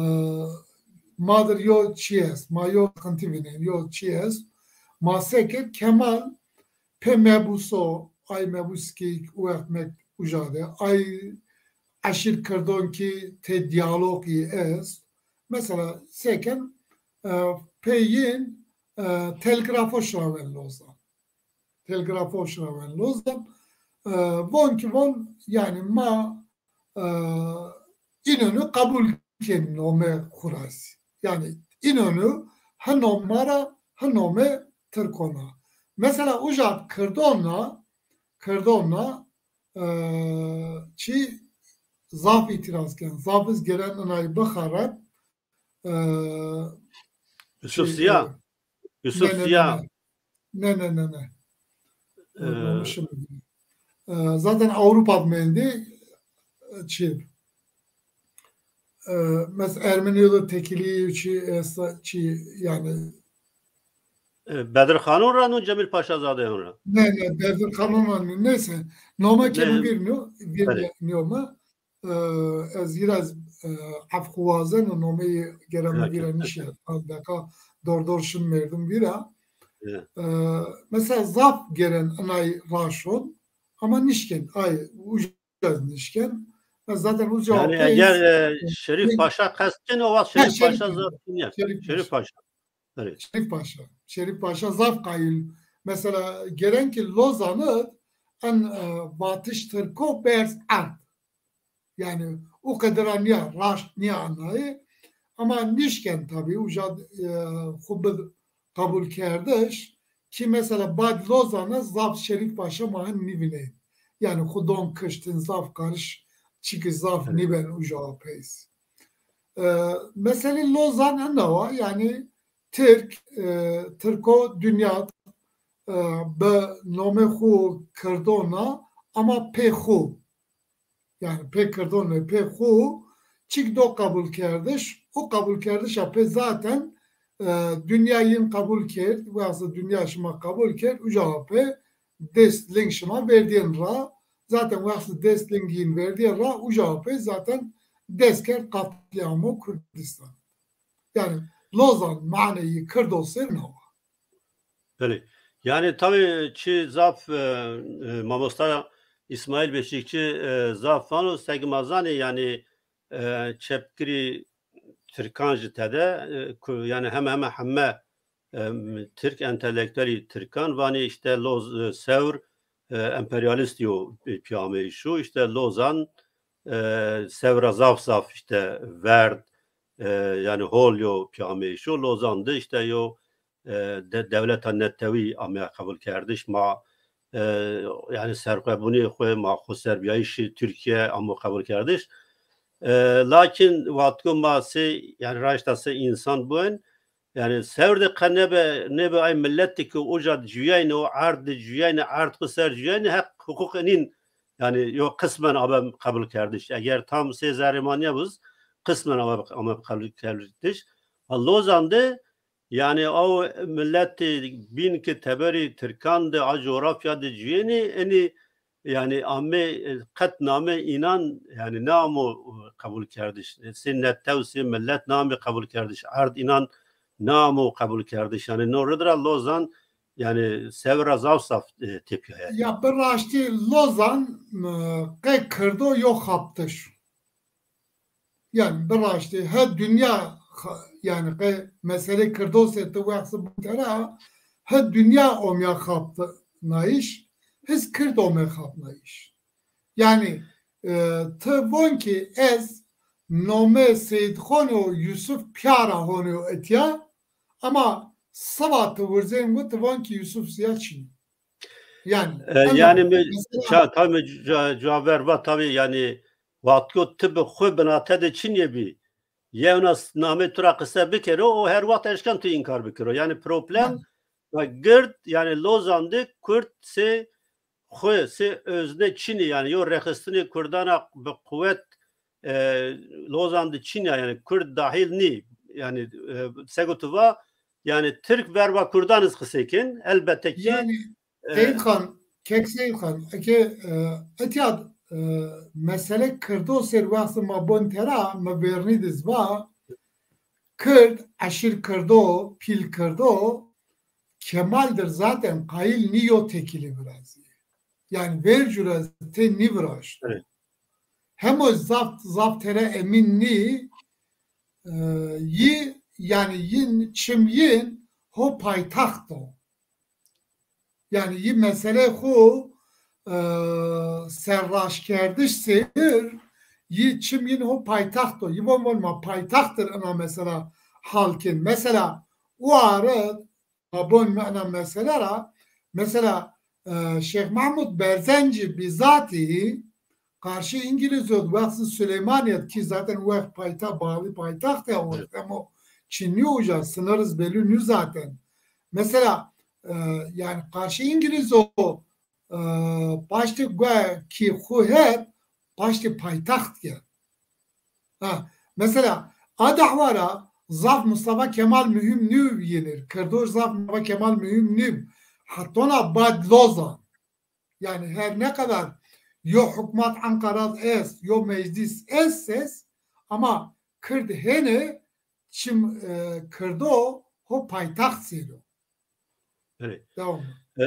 ma dir yo çi est, ma yo sıkıntı vînen, yo çi est. Ma seke Kemal pê mebûso, ay mebûs ki wext mek uca de, ay eşîr Kirdon ki tê diyalog yi est. Mesela seken, e, pê yin, e, telgrafo şirawen Lozan. Telgrafo şirawen Lozan. E, von ki von, yani ma, e, Înönü qebul kên nome xu ra zî. Yani Înönü hi nom ma ra, hi nome Tirkon a. Mesela uca Kirdon ra, Kirdon ra, e, çi zaf îtîraz ken. Zaf iz geren inay bixereb. E, Yusuf çi, Ziya. Yusuf Ne, ne, ne, Ziya. ne. Ne, ne, ne, ne. Ee, Unutmamışım. E, zaten Avrupa mendi, e, çi, e, mes Ermeni yolu tekili çi, e, sa-, çi, yani. E, Bedir Xanun ra no Cemil Paşa Zadeyan ra? Ne, ne, Bedir Xanun ra no, neyse. Nome ke Ne? mi bir no, bir Belê. no ma. E, ez yî ra, e, ef xu wazeno, nomeyî gere mi vîra nîşîya. Deka dor dor şin merdim vîra. E, mesela zaf geren inay raşon, ama nişken, ay, uca nişken. Ez zaten uca Yani eger, e, Şerîf Paşa qest kin, o wext Şerîf Paşa zaf kin ya. Şerîf Paşa. Şerîf Paşa. Şerîf Paşa zaf qayîl. Mesela geren ki Lozan id en, e, vatiş Tirko berz erd. Yani o qedera nîya, raşt nîya anayê. Ama nişken tabî, uca, e, xu bid qebul kerdiş ki mesela bad Lozan id zaf Şerîf Paşa ma hin nîvînên. Yani xu don kiştin, zaf qariş, çiki zaf nîben uca peys. E, meselê Lozan ina wa, yani Tirk, e, Tirko dinya, e, bi nomê xu Kirdon a, ama pê xu, yani pê Kirdon ve pê xu çik do qebul kerdiş, o qebul kerdişa pê zaten, e, dinya yin qebul kerd, wextê dinya şima qebul kerd, uca pê dest ling şima verdîyen ra, zaten wextê dest ling yin verdîyen ra, uca pê zaten dest kerd qatliamo Kurdistan. Yani Lozan maneyî Kirdo ser nawa. Belê. Yani tabî çi zaf, e, e, mamosta İsmail Beşikçi, e, zaf vano, seg ma zanê yani, e, çepgirî Tirkan jî tede, e, ku, yani heme heme heme, e, Tirk entelektuelî Tirkan vanê işte Loz-, e, Sewr, e, emperyalist yo, e, pîyameyîşo, işte Lozan, e, Sewra zaf zaf işte verd, e, yani hol yo pîyameyîşo, Lozan de işte yo, e, de, dewleta netewî ame qebul kerdiş, ma, e, yani serxwebûnê xwu, ma xwu serbiyayîşî Tirkiye amo qebul kerdiş. E, lakin wextko ma sey, yani raşta sey însan buen, yani Sewr de qe nebe, nebe ay millet de ki uca cuyayne, o erd de cuyayne, erd xwu ser cuyayne, heq huquq inin, yani yo qismen ame qebul kerdiş. Eger tam sey zerrê ma nîyabûz, qismen ame, ame qebul kerdiş. Ha, Lozan de yani aw milletê bîn ki teberî Tirkan de a coğrafya de cuyênî, enî yani ame, e, qet name înan yani namo, e, qebul kerdiş. E, sê netew, sê millet name qebul kerdiş. Erd înan namo qebul kerdiş. Yani no rid ra Lozan yani Sewr ra zaf zaf, e, tepîya yani. Ya bi raştî Lozan, e, qey Kirdo yo xaptiş. Yani bi raştî he dinya xa-, yani qe meselê Kirdosê ti wexsî bû tera, he dinya omya xapnayîş, hiz Kird ome xapnayîş. Yani, e, ti von ki ez nome Seyîdxon û Yusuf pîya ra honê û etya, ama siba ti wirzên wi ti von ki Yusuf Ziya çin. Yani, e, yani mi, mesela ça-, tabii mi ca-, cevap ver va tabii yani Wextko ti bi xwu binate de çinye bî, yewna s-, namê tu ra qise bikero, o her wext eşken tu înkar bikero. Yanî problem, Ve gird, yanî Lozan de Kurd sê xwu, sê özne çinî, yanî yo rêxistinê Kurdan a bi quwet, e, Lozan de çinî ya, yanî Kurd dahil nî. Yanî, e, seko tu va, yanî Tirk verba Kurdan iz qisey kin. Elbette ki, yanî, e, Seyîd Xan, kek Seyîd Xan, eke, e, etya, e, mesele Kirdo ser wextê ma bon tera, mi vernî diz va, Kird, eşîr Kirdo, pîl Kirdo, Kemal dir zaten qayîl nîyo tekîlî virazî. Yanî vercu ra tê nîviraşt. Evet. Hemo zaf, zaf tere emîn nî, e, yî, yanî yin, çim yin ho paytaxt o. Yanî yî meselê xwu, e, serraşkerdiş seyr, yî çim yin ho paytaxt o. Yî von von ma paytaxt dir ina mesela hal kin. Mesela u ari ma bon mi ina mesele ra, mesela, e, Şêx Mehmud Berzencî bîzatî qarşî Îngilîzo wextê Süleymanîye ki zaten wext payta-, bağlı paytaxt ya, o, evet, emo çinîyo uca, sınırız belli nî zaten. Mesela, e, yanî qarşî Îngilîzo, e, paştê guya ki xwu het, paştê paytaxt ke. Ha, mesela, a dahwa ra zaf Mustafa Kemal Mühim nî yenir. Kirdoş zaf Mustafa Kemal Mühim nî. Hetona bad Lozan. Yanî her ne kadar yo hukmat Ankara est, yo meclis est ses, ama Kird hene, çim, e, Kirdo ho paytaxt sero. Evet. Devam. E,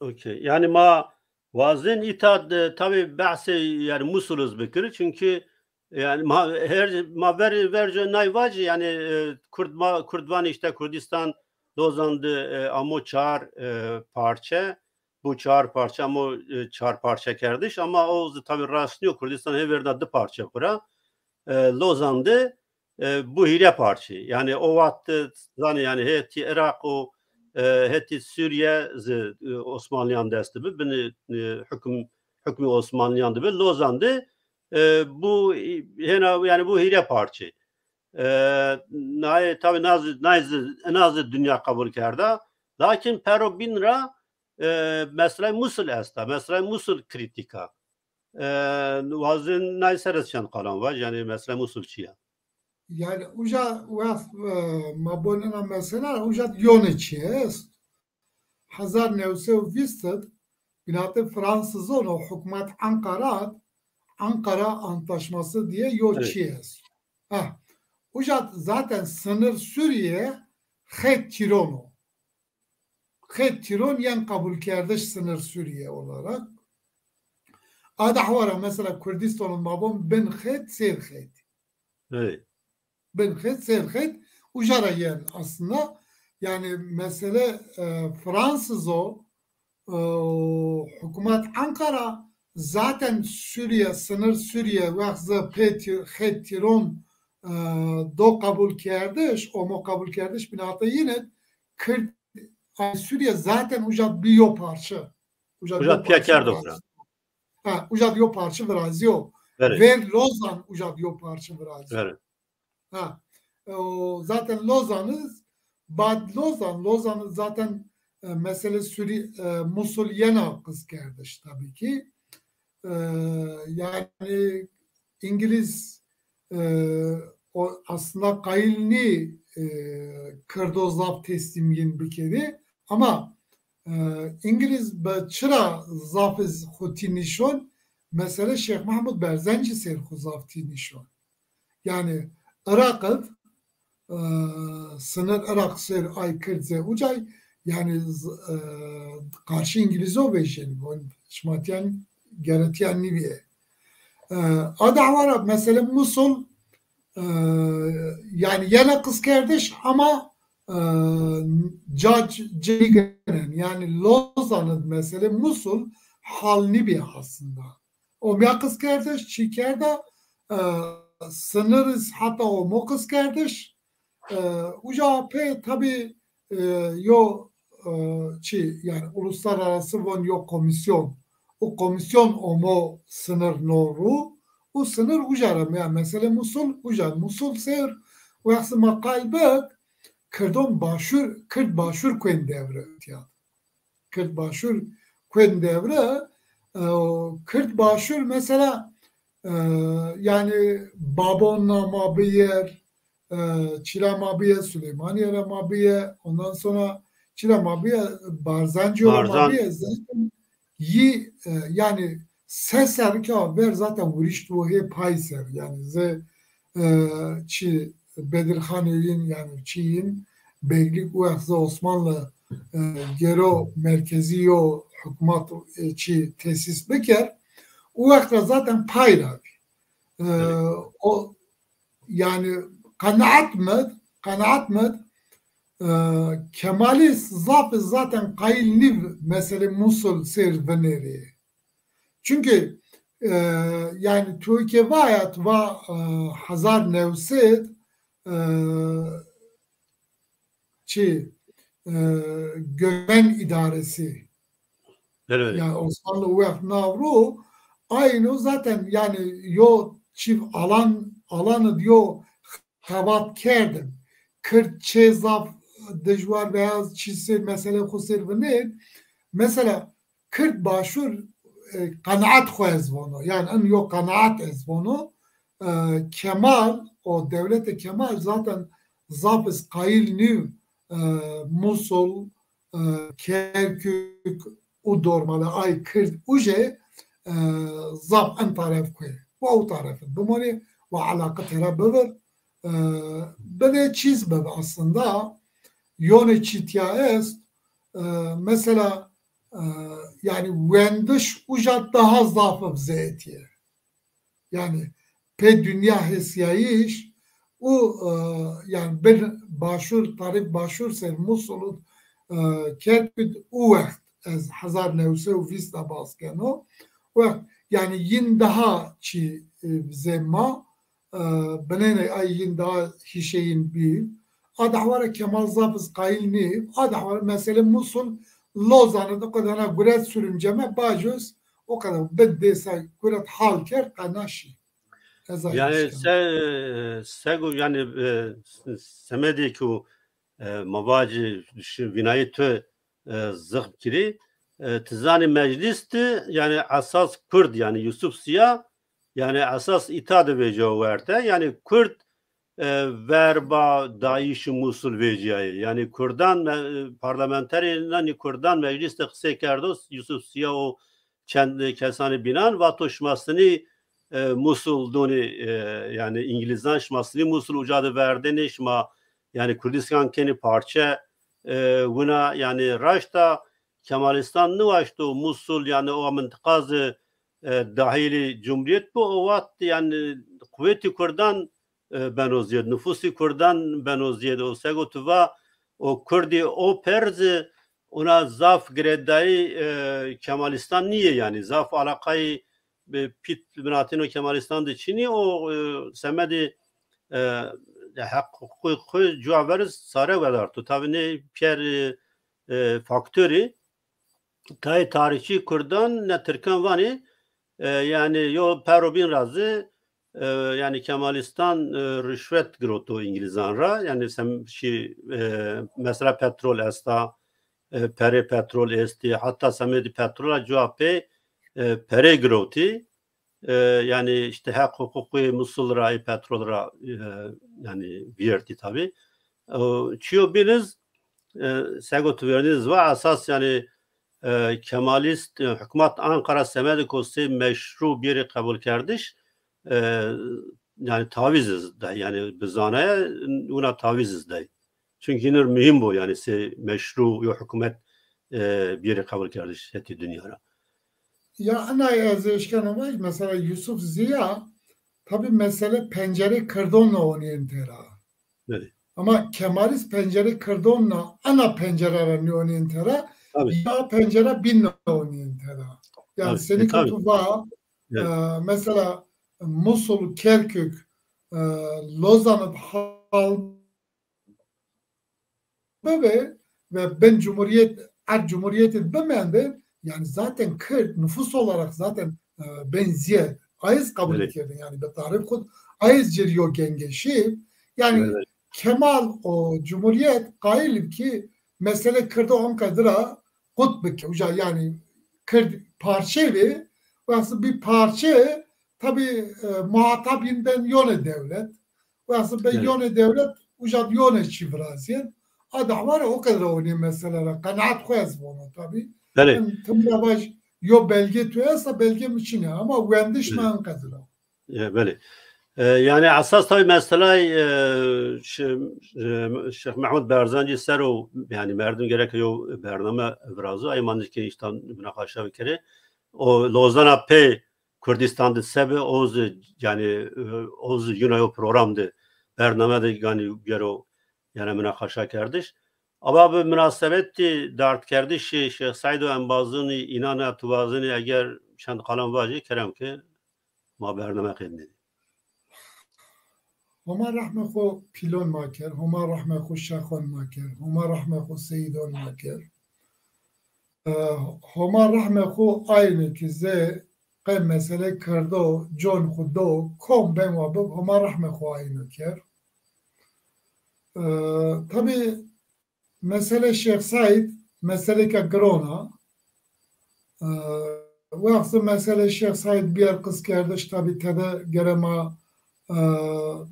okey. Yanî ma wazên îta de, tabî behsê, yanî Musul iz bikir. Çünkü yanî ma her, ma ver, verco nay vacî, yanî, e, Kurd ma, Kurd van işte Kurdistan, Lozan de, e, amo çar, e, parçe. Bu çar parçe amo, e, çar parçe kerdiş, ama o zi tabî rast nîyo. Kurdistan hê verda di parçe xwu ra. E, Lozan de, e, bu hîre parçe. Yanî o wext, e, zanî yanî hetî Iraq û, e, hetî Sûriye zi, e, Osmanlîyan dest bi, binî, e, hukm, hukmî Osmanlîyan de bi. Lozan de, e, bu, e, hêna, yanî bu hîre parçe. E, naye tabî naz, naz, naz dinya qebul kerda. Lakin pero bîn ra, e, meselay Musul esta, meselay Musul krîtîka. E, wazên nay ser ez çend qalan vaj, yanî meselay Musul çi ya? Yanî uca wext, e, ma bon ina mesela, uca yone çi est. Hezar new sey û vîst id binatê Fransizon o hukmat Ankara, Ankara Antlaşması diye yo, evet, çi est. Ha, uca zaten sınır Suriye xet tîron o. Xet tîron yen qebulkerdiş sınır Suriye olarak. A dahwa ra mesela Kurdistan ma bon bin xet, sêr xet. Evet. Bin xet, sêr xet. Uca ra yen aslında. Yanî mesele, e, Fransız o, e, hukmat Ankara zaten Suriye, sınır Suriye, wext zi pê tî-, xet tîron, e, do qebul kerdiş, omo qebul kerdiş binatê yine Kird Ay, Suriye zaten uca bi yo parçe. Uca bi yo parçe virazîyo. Ha, uca bi yo parçe virazîyo. Ver Lozan uca bi yo parçe virazîyo. Ha, o zaten Lozan'ı, bad Lozan, Lozan'ı zaten, e, mesele Suri-, e, Musul yena qis kerdiş tabii ki. E, yanî Îngilîz, e, o aslında qayîl nî, e, Kirdo zaf teslîmîn bikerî. Ama, e, Îngilîz bi çira zaf iz xwu tî nîşon, mesele Şêx Mehmud Berzencî ser xwu zaf tî nîşon. Yanî Iraq id, e, sınır Iraq ser ay Kird ze ucay, yanî z-, e, qarşî Îngilîzo vejên, von şima tiyan geretiyan nîbîye. E, a dahwa ra mesele Musul, e, yanî yena qiskerdiş ama, e, ca c-, cêgenen. Yanî Lozan id mesele Musul hal nîbî aslında. Omya qiskerdiş, çi kerda, e, sınır iz hata omo qiskerdiş. E, uca pê tabii, e, yo, e, çi, yanî uluslararası von yo komisyon. O komisyon omo sınır no ru. O sınır uca ra, yanî mesele Musul uca. Musul ser, wext ma qal bik, Kirdon Başûr, Kird Başûr kuên devre tîya. Kird Başûr kuên devre, e, o Kird Başûr mesela, e, yanî Babon ra ma biyer, e, çira ma biye, Süleymanîye ra ma biye, ondan sonra çira ma biye, Barzancîyo ra ma Barzan- biye, zaten yî, e, yanî se serrî ke ver zaten wirîşt wo hê pay ser, yanî zê, e, çi Bedirxanê yin, yanî çi yin, Beglik û wext zê Osmanlı, e, gero merkezî yo hukmat, e, çi tesîs biker, û wext ra zaten pay ra bî. E, Evet. O, yanî qenaet mi, qenaet mi, e, Kemalîst zaf zaten qayîl nîv meselê Musul sêr vinêrî. Çunkî, e, yanî tu ke vaya, tu va, e, hezar new sed, e, çi, e, Göven idaresi. Evet. Yanî Osmanlı wext nav ro, ayno zaten yanî yo çiv alan, alanid yo xebat kerdin. Kird çê zaf dijwar veya çi sê mesele xo sêr vinê. Mesela Kird Başûr, e, qenaet xo ez vono. Yanî in yo qenaet ez vono. E, Kemal, o dewlete Kemal zaten zaf iz qayîl nîv, e, Musul, e, Kerkük û dormale ay Kird ujê, e, zaf in taref kuê. Wa u taref bimonê, wa elaqe tera bivir. E, binê çîz bibi aslında. Yonê çî tîya est, e, mesela, e, yanî wendiş uca daha zaf bi zêtîye. Yanî pê dinya hesîyayîş û, e, yanî bin Başûr, tarîf Başûr ser Musul û, e, Kerkük û wext ez hezar new sey û vîst de bas keno. Wext, yanî yin daha çî, e, zê ma, e, binênê ay yin daha hîşê yin bî. A dehwara Kemal zaf iz qayîl nî. A dehwara mesele Musul, Lozan'ı da qedana guret sürümceme bacöz o kadar bin dêsa guret hal kerd qe naşî. Ez ay Yani dişken. se, sego yani, e, semedê ki o, e, ma vacî şi-, vînayê tu, e, zixm kirî. E, ti zanî meclis de yani esas Kurd yani Yusuf Ziya yani esas îta de vêca werte. Yani Kurd, e, verba dayîşî Musul vêcîyayê. Yani Kurdan me-, parlamenterê nanî Kurdan meclis de qisey kerdo, Yusuf Ziya o çend kesanê bînan vato şima sinî, e, Musul donî, e, yani Îngilîzan şima sinî Musul uca de verdênê, şima yani Kurdistan kenî parçe, e, wina yani raşta Kemalîstan niwaşto Musul yani o mintiqa zi, e, dahîlî cumhurîyet bo, o wext yani quwetî Kurdan, e, beno ziyed, nufusî Kurdan beno ziyed. O sego tu va, o Kurdî o perzi ona zaf girêdayî, e, Kemalîstan nîyê yani. Zaf alaqayî bi pît binatîno Kemalîstan de çinî, o, e, semedî, e, heq huqûqî xwu cuwa veriz sare wedarto. Tabî nê pîyer, e, e, faktorî, tayê tarîxçî Kurdan ne Tirkan vanê, e, yani yo perro bîn ra zi, e, yani Kemalîstan, e, rişwet giroto Îngilîzan ra. Yani sem şî, e, mesela petrol esta, e, perê petrol estî, hatta semedî petrol ra cuwa pê, e, perê girotî. E, yani işte heq huqûqê Musul ra, ê petrol ra, e, yani vîyertî tabî. E, çîyo bîn iz, e, sego tu vernî iz va esas yani, e, Kemalîst, e, hukmat Ankara semedê ko sey meşru bîyerî qebulkerdiş, e, yani tavîz iz day, yani bi zanaye wina tavîz iz day. Çunkî hinir muhîm bo, yani sey meşru yo hukûmet, e, bîyerî qebulkerdiş hetê dinya ra. Ya ena ez eşkeno vaj, mesela Yusuf Ziya, tabî mesele pencerê Kirdon ra onîyên tera. Evet. Ama Kemalîst pencerê Kirdon ra, ena pencera ra nîyonîyên tera, Tabî. ya pencera bîn ra onîyên tera. Yani Tabî. E, senî ke tabî. tu va, Evet. e, mesela Musul, Kerkük, e, Lozan'ı hal bibi ve bin cumhuriyet, erd cumhuriyeti bimendin, yani zaten Kürt nüfus olarak zaten, e, ben ziyed. Ayız kabul Evet. kerdin yani, bi tarîf xud ayız cir yo gengeşî. Yani Evet. Kemal û Cumhuriyet qayîl bi ki mesele Kirdo anqedira qut bike. Uca yanî Kird parçe bi, wextî bir parçe tabi e, muhatap yin ben yone dewlet. Wextî ben Evet. yone dewlet, uca yone çî virazîyen. A dahwa ra o qedra onî mesele ra qenaet xo ez vono tabi. Belê. Tim ra vaj yo belge tu esta, belge mi çin a, ama wendiş mi Belê. en qedra. E, belê. E, yanî esas tabi meselay e, Şi- e, Şêx Mehmud Berzancî ser o yanî merdim gerek yo bername virazo. Ay ma nişkî îşte munaqaşa bikerê. O Lozana pê Kurdistan de se bi, o zi, yanî, e, o zi yuna yo program de, bername de yanî gero yanî munaqaşa kerdiş. Ama bi munasebetî dardkerdişê Şêx Seîd û embazûnî, înan a tu vazinî eger çend kalam vajî, kerem ke ma bername qednenî. Homa rehmê xo pîlon ma ker, Homa rehmê xo şexon ma ker, Homa rehmê xo seyîdon ma ker. E, Homa rehmê xo ayne ki zê qe mesele kerdo, con xo do, kom ben wa bib, Homa rehmê xo ayno ker. E, tabi mesele Şêx Seîd, meseleke giron a. E, wextî mesele Şêx Seîd bîyer qiskerdiş, tabi tede gere ma e,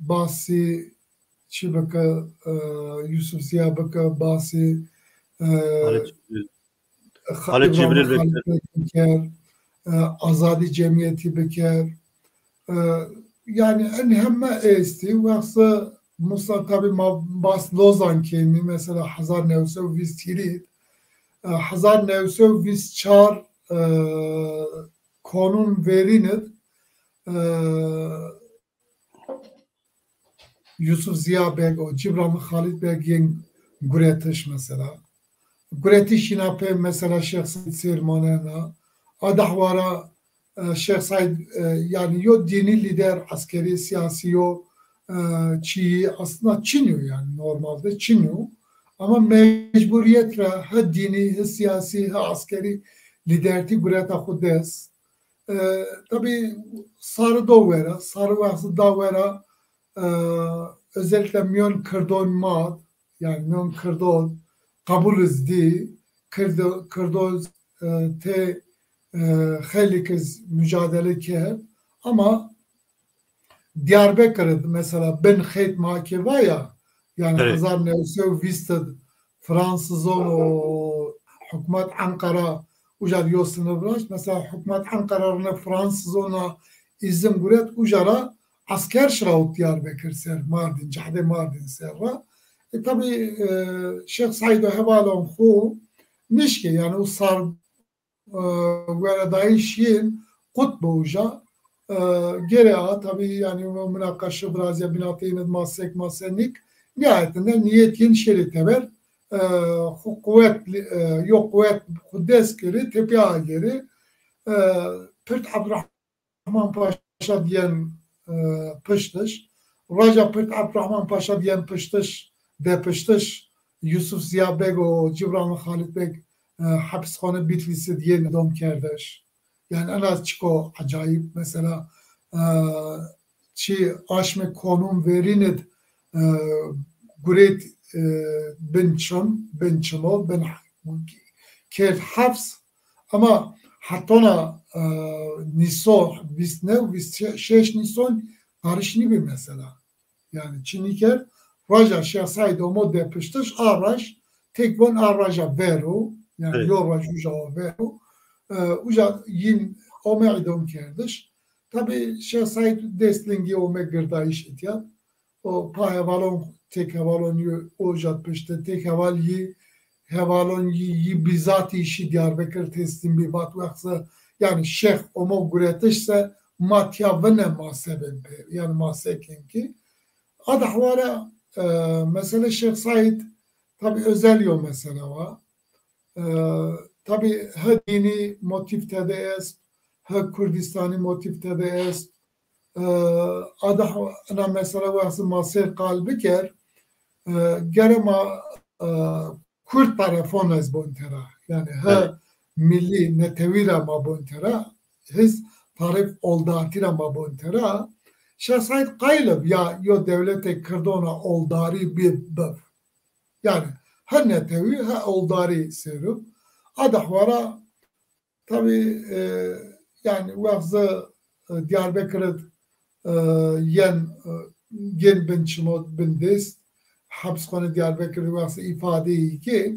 basî çi bike, e, Yusuf Ziya bike, basî e, Xalid Cibrîl. Xalid Cibrîl biker, e, Azadî Cemîyetî biker. E, yanî en heme estî, wextî Musa tabi ma bas Lozan kenî, mesela hezar new sey û vîst hîrî, e, hezar new sey û vîst çar e, konun verînid e, Yusuf Ziya Beg û Cibran Xalid Beg yên guretiş mesela. Guretiş yina pê mesela Şêx Seîd sêr manena. A dahwa ra e, Şêx Seîd e, yanî yo dînî lîder, eskerî, sîyasî yo e, çîyî aslında çin yo yanî normalde çin yo. Ama mecburîyet ra he dînî, he sîyasî, he eskerî lîdertî gureta xwu dest. E, tabi sarı do wera, sarı wextî da wera, e, özellikle miyon Kirdon ma, yanî miyon Kirdon qebul iz dî, Kirdo-, Kirdo, e, tê, e, xeylîk iz mucadele kerd. Ama Diyarbekir id mesela bin xeyt ma ke va ya, yanî Evet. hezar new sey û vîst id Fransizon û hukmat Enqera uca yo sinir viraşt. Mesela hukmat Enqera rine Fransizona îzin guret uca ra esker şirawit Diyarbekir ser, Mardin, cehdê Mardin ser ra. E, tabi e, Şêx Seîd û hevalon xwu nişkê, yanî o sar e, weredayîş yin qut bi uca. E, gere a, tabi yanî o munaqaşe virazîya binatê yin id ma sek ma senîk, nihayetinde niyet yin şêrê teber, e, xwu quwet, e, yo quwet xwu dest kerê, tepîya agerê, e, Pirt Abdurrahman Paşa diyen, e, piştiş. Raja Pirt Abdurrahman Paşa diyen piştiş, depiştiş, Yusuf Ziya Beg û Cibran Xalid Beg, e, hepisxane Bitlîsî diyen dom kerdiş. Yanî ena çiko ecayîb mesela, e, çi aşmê konun verîn id, e, gurêt, e, bin çim, bin çimo, bin kerd heps. Ama hetona, e, nîso, vîst new, vîst şeş nîson qariş nîbî mesela. Yanî çi nîkerd, raja Şêx Seîd omo depiştiş, a raj, tek von a raja vero, yanî Evet. yo raj uca o vero, e, uca yin ome îdom kerdiş. Tabi Şêx Seîd dest lingî ome girdayîş îtya. O pa hevalon, tek hevalon yi uca pişte, tek heval yi, hevalon yi, yi bîzatî şî Diyarbekir teslîm bî, vat wextse, yanî şêx omo guretiş se ma tîya vine ma se bin pê, yanî ma se kin ki. A dahwa ra, e, mesele Şêx Seîd tabi özel yo mesele wa. E, tabi he dînî motîf tede est, he Kurdistanî motîf tede est. E, a dahwa ena mesele wextse ma sêr qal biker, e, gere ma, e, Kurd tarafon ez bon tera. Yanî he Evet. millî netewî ra ma bon tera, his tarif oldatî ra ma bon tera. Şêx Seîd qayîl bi ya yo dewletê Kirdona oldarî bî biv. Yanî he netewî he oldarî sêr ib. A dehwara tabî, e, yanî wext zî, e, Diyarbekir id, e, yen, e, gên bin çimo bin dêst, hepsxonê Diyarbekir id wext zî îfadeyî kên.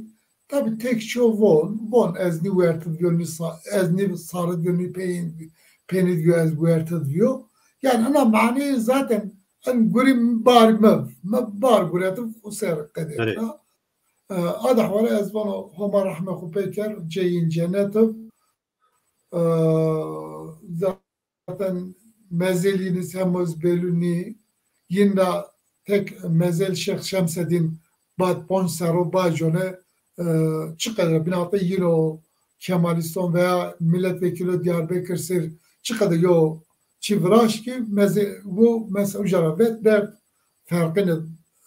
Tabî tek ço von, von ez nî wertid yo, nî sa-, ez nî sarid yo, nî peyn-, peynîd yo, ez wertid yo. Yanî ina manî zaten en gurî bar mi, mi bar guretib xu ser qedê ra. E, a dehwara ez vano Homa rehmê xu pê ker, ceyîn cenet ib. E, zaten mezel yîn iz hemo iz belû nî. Yîn ra tek mezel Şêx Şemsedîn bad ponc serro bacone, e, çiqede binatê yîn o Kemalîston veya milletvekîlo Diyarbekir sêr çiqede yo çî viraşt kî meze-, wo mesela uca ra vet berd ferqîne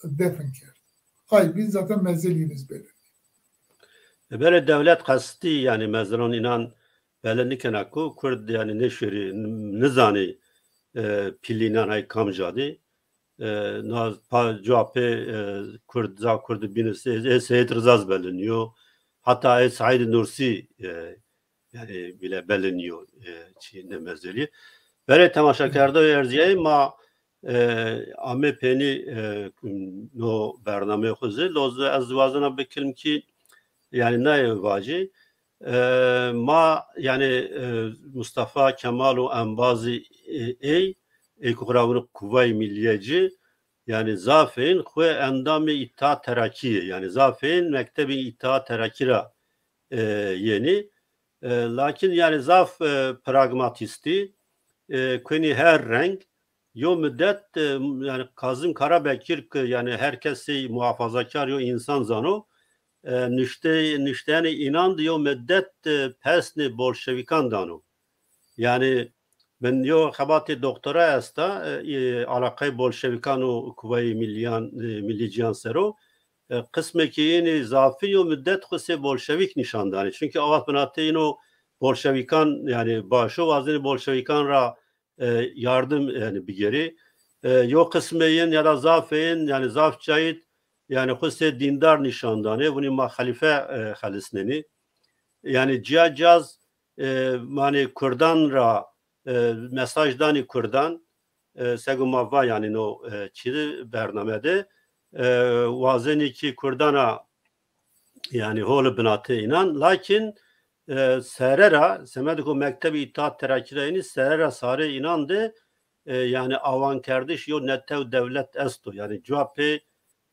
defin kerd. Ay bîn zaten mezel yîn iz belû. E, belê dewlet qestî, yanî mezelon înan bele nîkena ku Kurd, yanî nêşêrî, n-, nizanî, e, pîlî înan hay kamca dî. E, na pa cuwa pê, e, Kurd, zaf Kurd bîn ê, ê Seyîd Riza zî bele nîyo. Heta ê Seîd Nursî, e, yanî bîle bele nîyo, e, çî nê mezelî. Belê temaşakerdoyê erzîyayî ma, e, amê peynî, e, no bernameyê xwu zî. Loz ez wazena bikilm kî, yanî nayê vacî. E, ma, yanî, e, Mustafa Kemal û embazî, e, ey, ey ku xwu ra vûnî Kuwayê Millîye ci, yanî zafên xwu endamê Îttihat Terakî yê, yanî zafên mektebê Îttihat Terakî ra, e, yenî. E, lakin yanî zaf, e, pragmatîstî, e, kunî her reng, yo midet, e, yanî Kazim Karabekir ki yanî her kesî muhafazakar yo însan zano, e, nuşte-, nuşteyênê înan di yo midet, e, pesnê bolşevîkan dano. Yanî bin yo xebatê doktora esta, e, e, alaqayê bolşevîkan û kuwayê millîyan, e, millîcîyan ser o. E, qismekê yînî zafî yo midet xwu sey bolşevîk nîşan danê. Çunkî awa binatê yîn o bolşevîkan, yanî başo wazenê bolşevîkan ra, e, yardim, yanî bigêrê. E, yo qismê yîn ya da zafê yîn, yanî zaf cayîd, yanî xwu sey dîndar nîşan danê. Vûnî ma xelîfe, e, xelisnenî. Yanî cîya cîya zî, e, manê kurdan ra, e, mesaj danî kurdan, e, sego ma va yanî no, e, çî di bername de, e, wazenî kî kurdana yanî holi binatê înan, lakin, e, sere ra, semedê ku mektebê Îttihat Terakî ra yenî, sere ra sarê înan de, e, yanî awankerdiş yo netew dewlet esto. Yanî cuwa pê,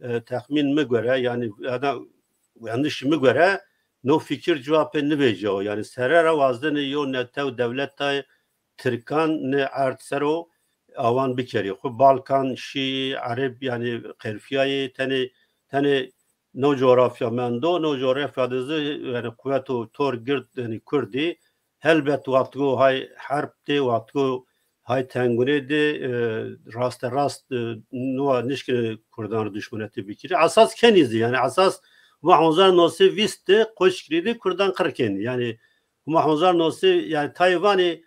e, texmîn mi gore, yanî ya da wendişî mi gore, no fikir cuwa pê nivêcao. Yanî sere ra wazdenê yo netew dewletay Tirkan nê erd ser o awan bikerî. Xwu Balkan, Şî, Ereb, yanî qerfîyayê, tenê, tenê no coğrafya mendo, no coğrafya de zî, yanî quwet û tor gird, yanî Kurdî, helbet wextgo hay herb de, wextgo hay tengûnê de, e, raste rast, e, nuwa nişkine Kurdan ri duşmenetî bikirî. Esas kenî zî, yanî esas ma hezar no sey vîst de Koçgirî de Kurdan qir kenî. Yanî ma hezar no sey, yanî tayê vanê,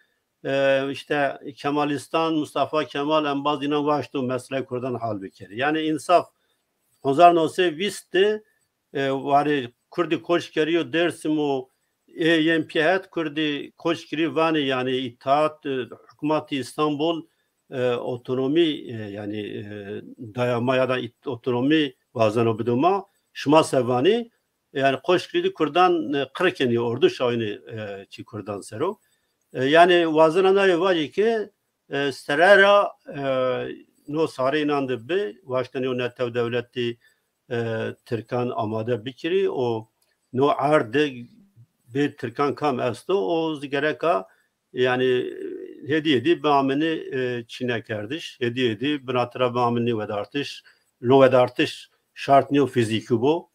e, îşte Kemalîstan, Mustafa Kemal, embaz înan waşto meseleyê Kurdan hal bikerî. Yanî însaf hezar no sey vîst de, e, warê Kurdî koç kerîyo Dêrsim û ê yên pî het Kurdî koç kirî vanê, yanî Îttihat, e, hukmatî Îstanbul, e, otonomî, e, yanî, e, daya ma ya da ît-, otonomî wazeno bido ma, şima se vanî, yanî koç kirî di Kurdan, e, qir kenî, ordu şawînê, e, çî Kurdan ser o. E, yanî wazena nayê vajî ke, e, sere ra, e, no sarê înan de bi, waştene yo netew dewletî, e, Tirkan amade bikirî û no erd de bê Tirkan kam esto, o zî gereka, yanî, hêdî hêdî biaminî, e, çînekerdiş, hêdî hêdî binatira biaminî wedartiş. No wedartiş şart nîyo fîzîkî bo.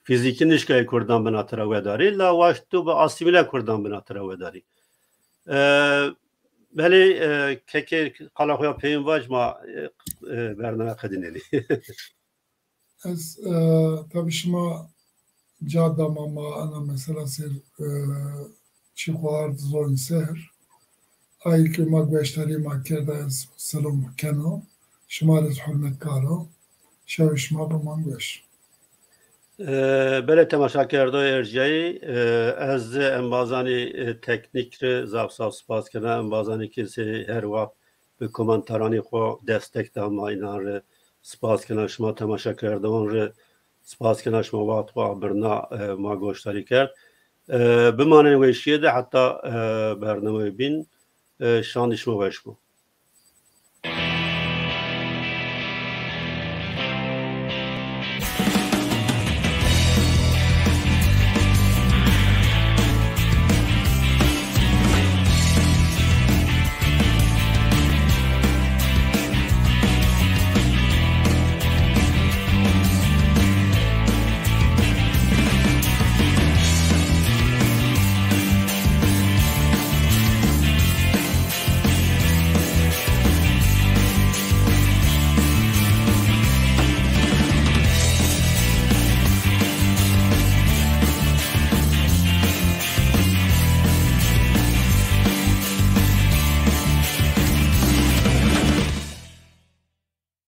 Fîzîkî nişkayê Kurdan binatira wedarî, la waşto bi asîmîle Kurdan binatira wedarî. E, belê, e, kekê qala xo ya peyên vac ma, e, e, bername qedînenî. Ez, e, tabî şima ca dama ma ena mesela ser, e, çî xo ard zoyn ser. ayê ke ma gueştarî ma kerda ez selam keno. Şima rê ez hurmetkar o. Şewê şima biman weş. E, belê temaşakerdoyê erciyayî, e, ez zî embazanê, e, teknîk rê zaf zaf spas kena. Embazanê ke sey her wext bi komentaranê xo destek da ma, înan rê spas kena. Şima temaşakerdowan rê spas kena, şima wext xo a birna, e, ma goştarî kerd. E, bimanên weşîye de heta, e, bernameyê bîn, e, şandê şima weş bo.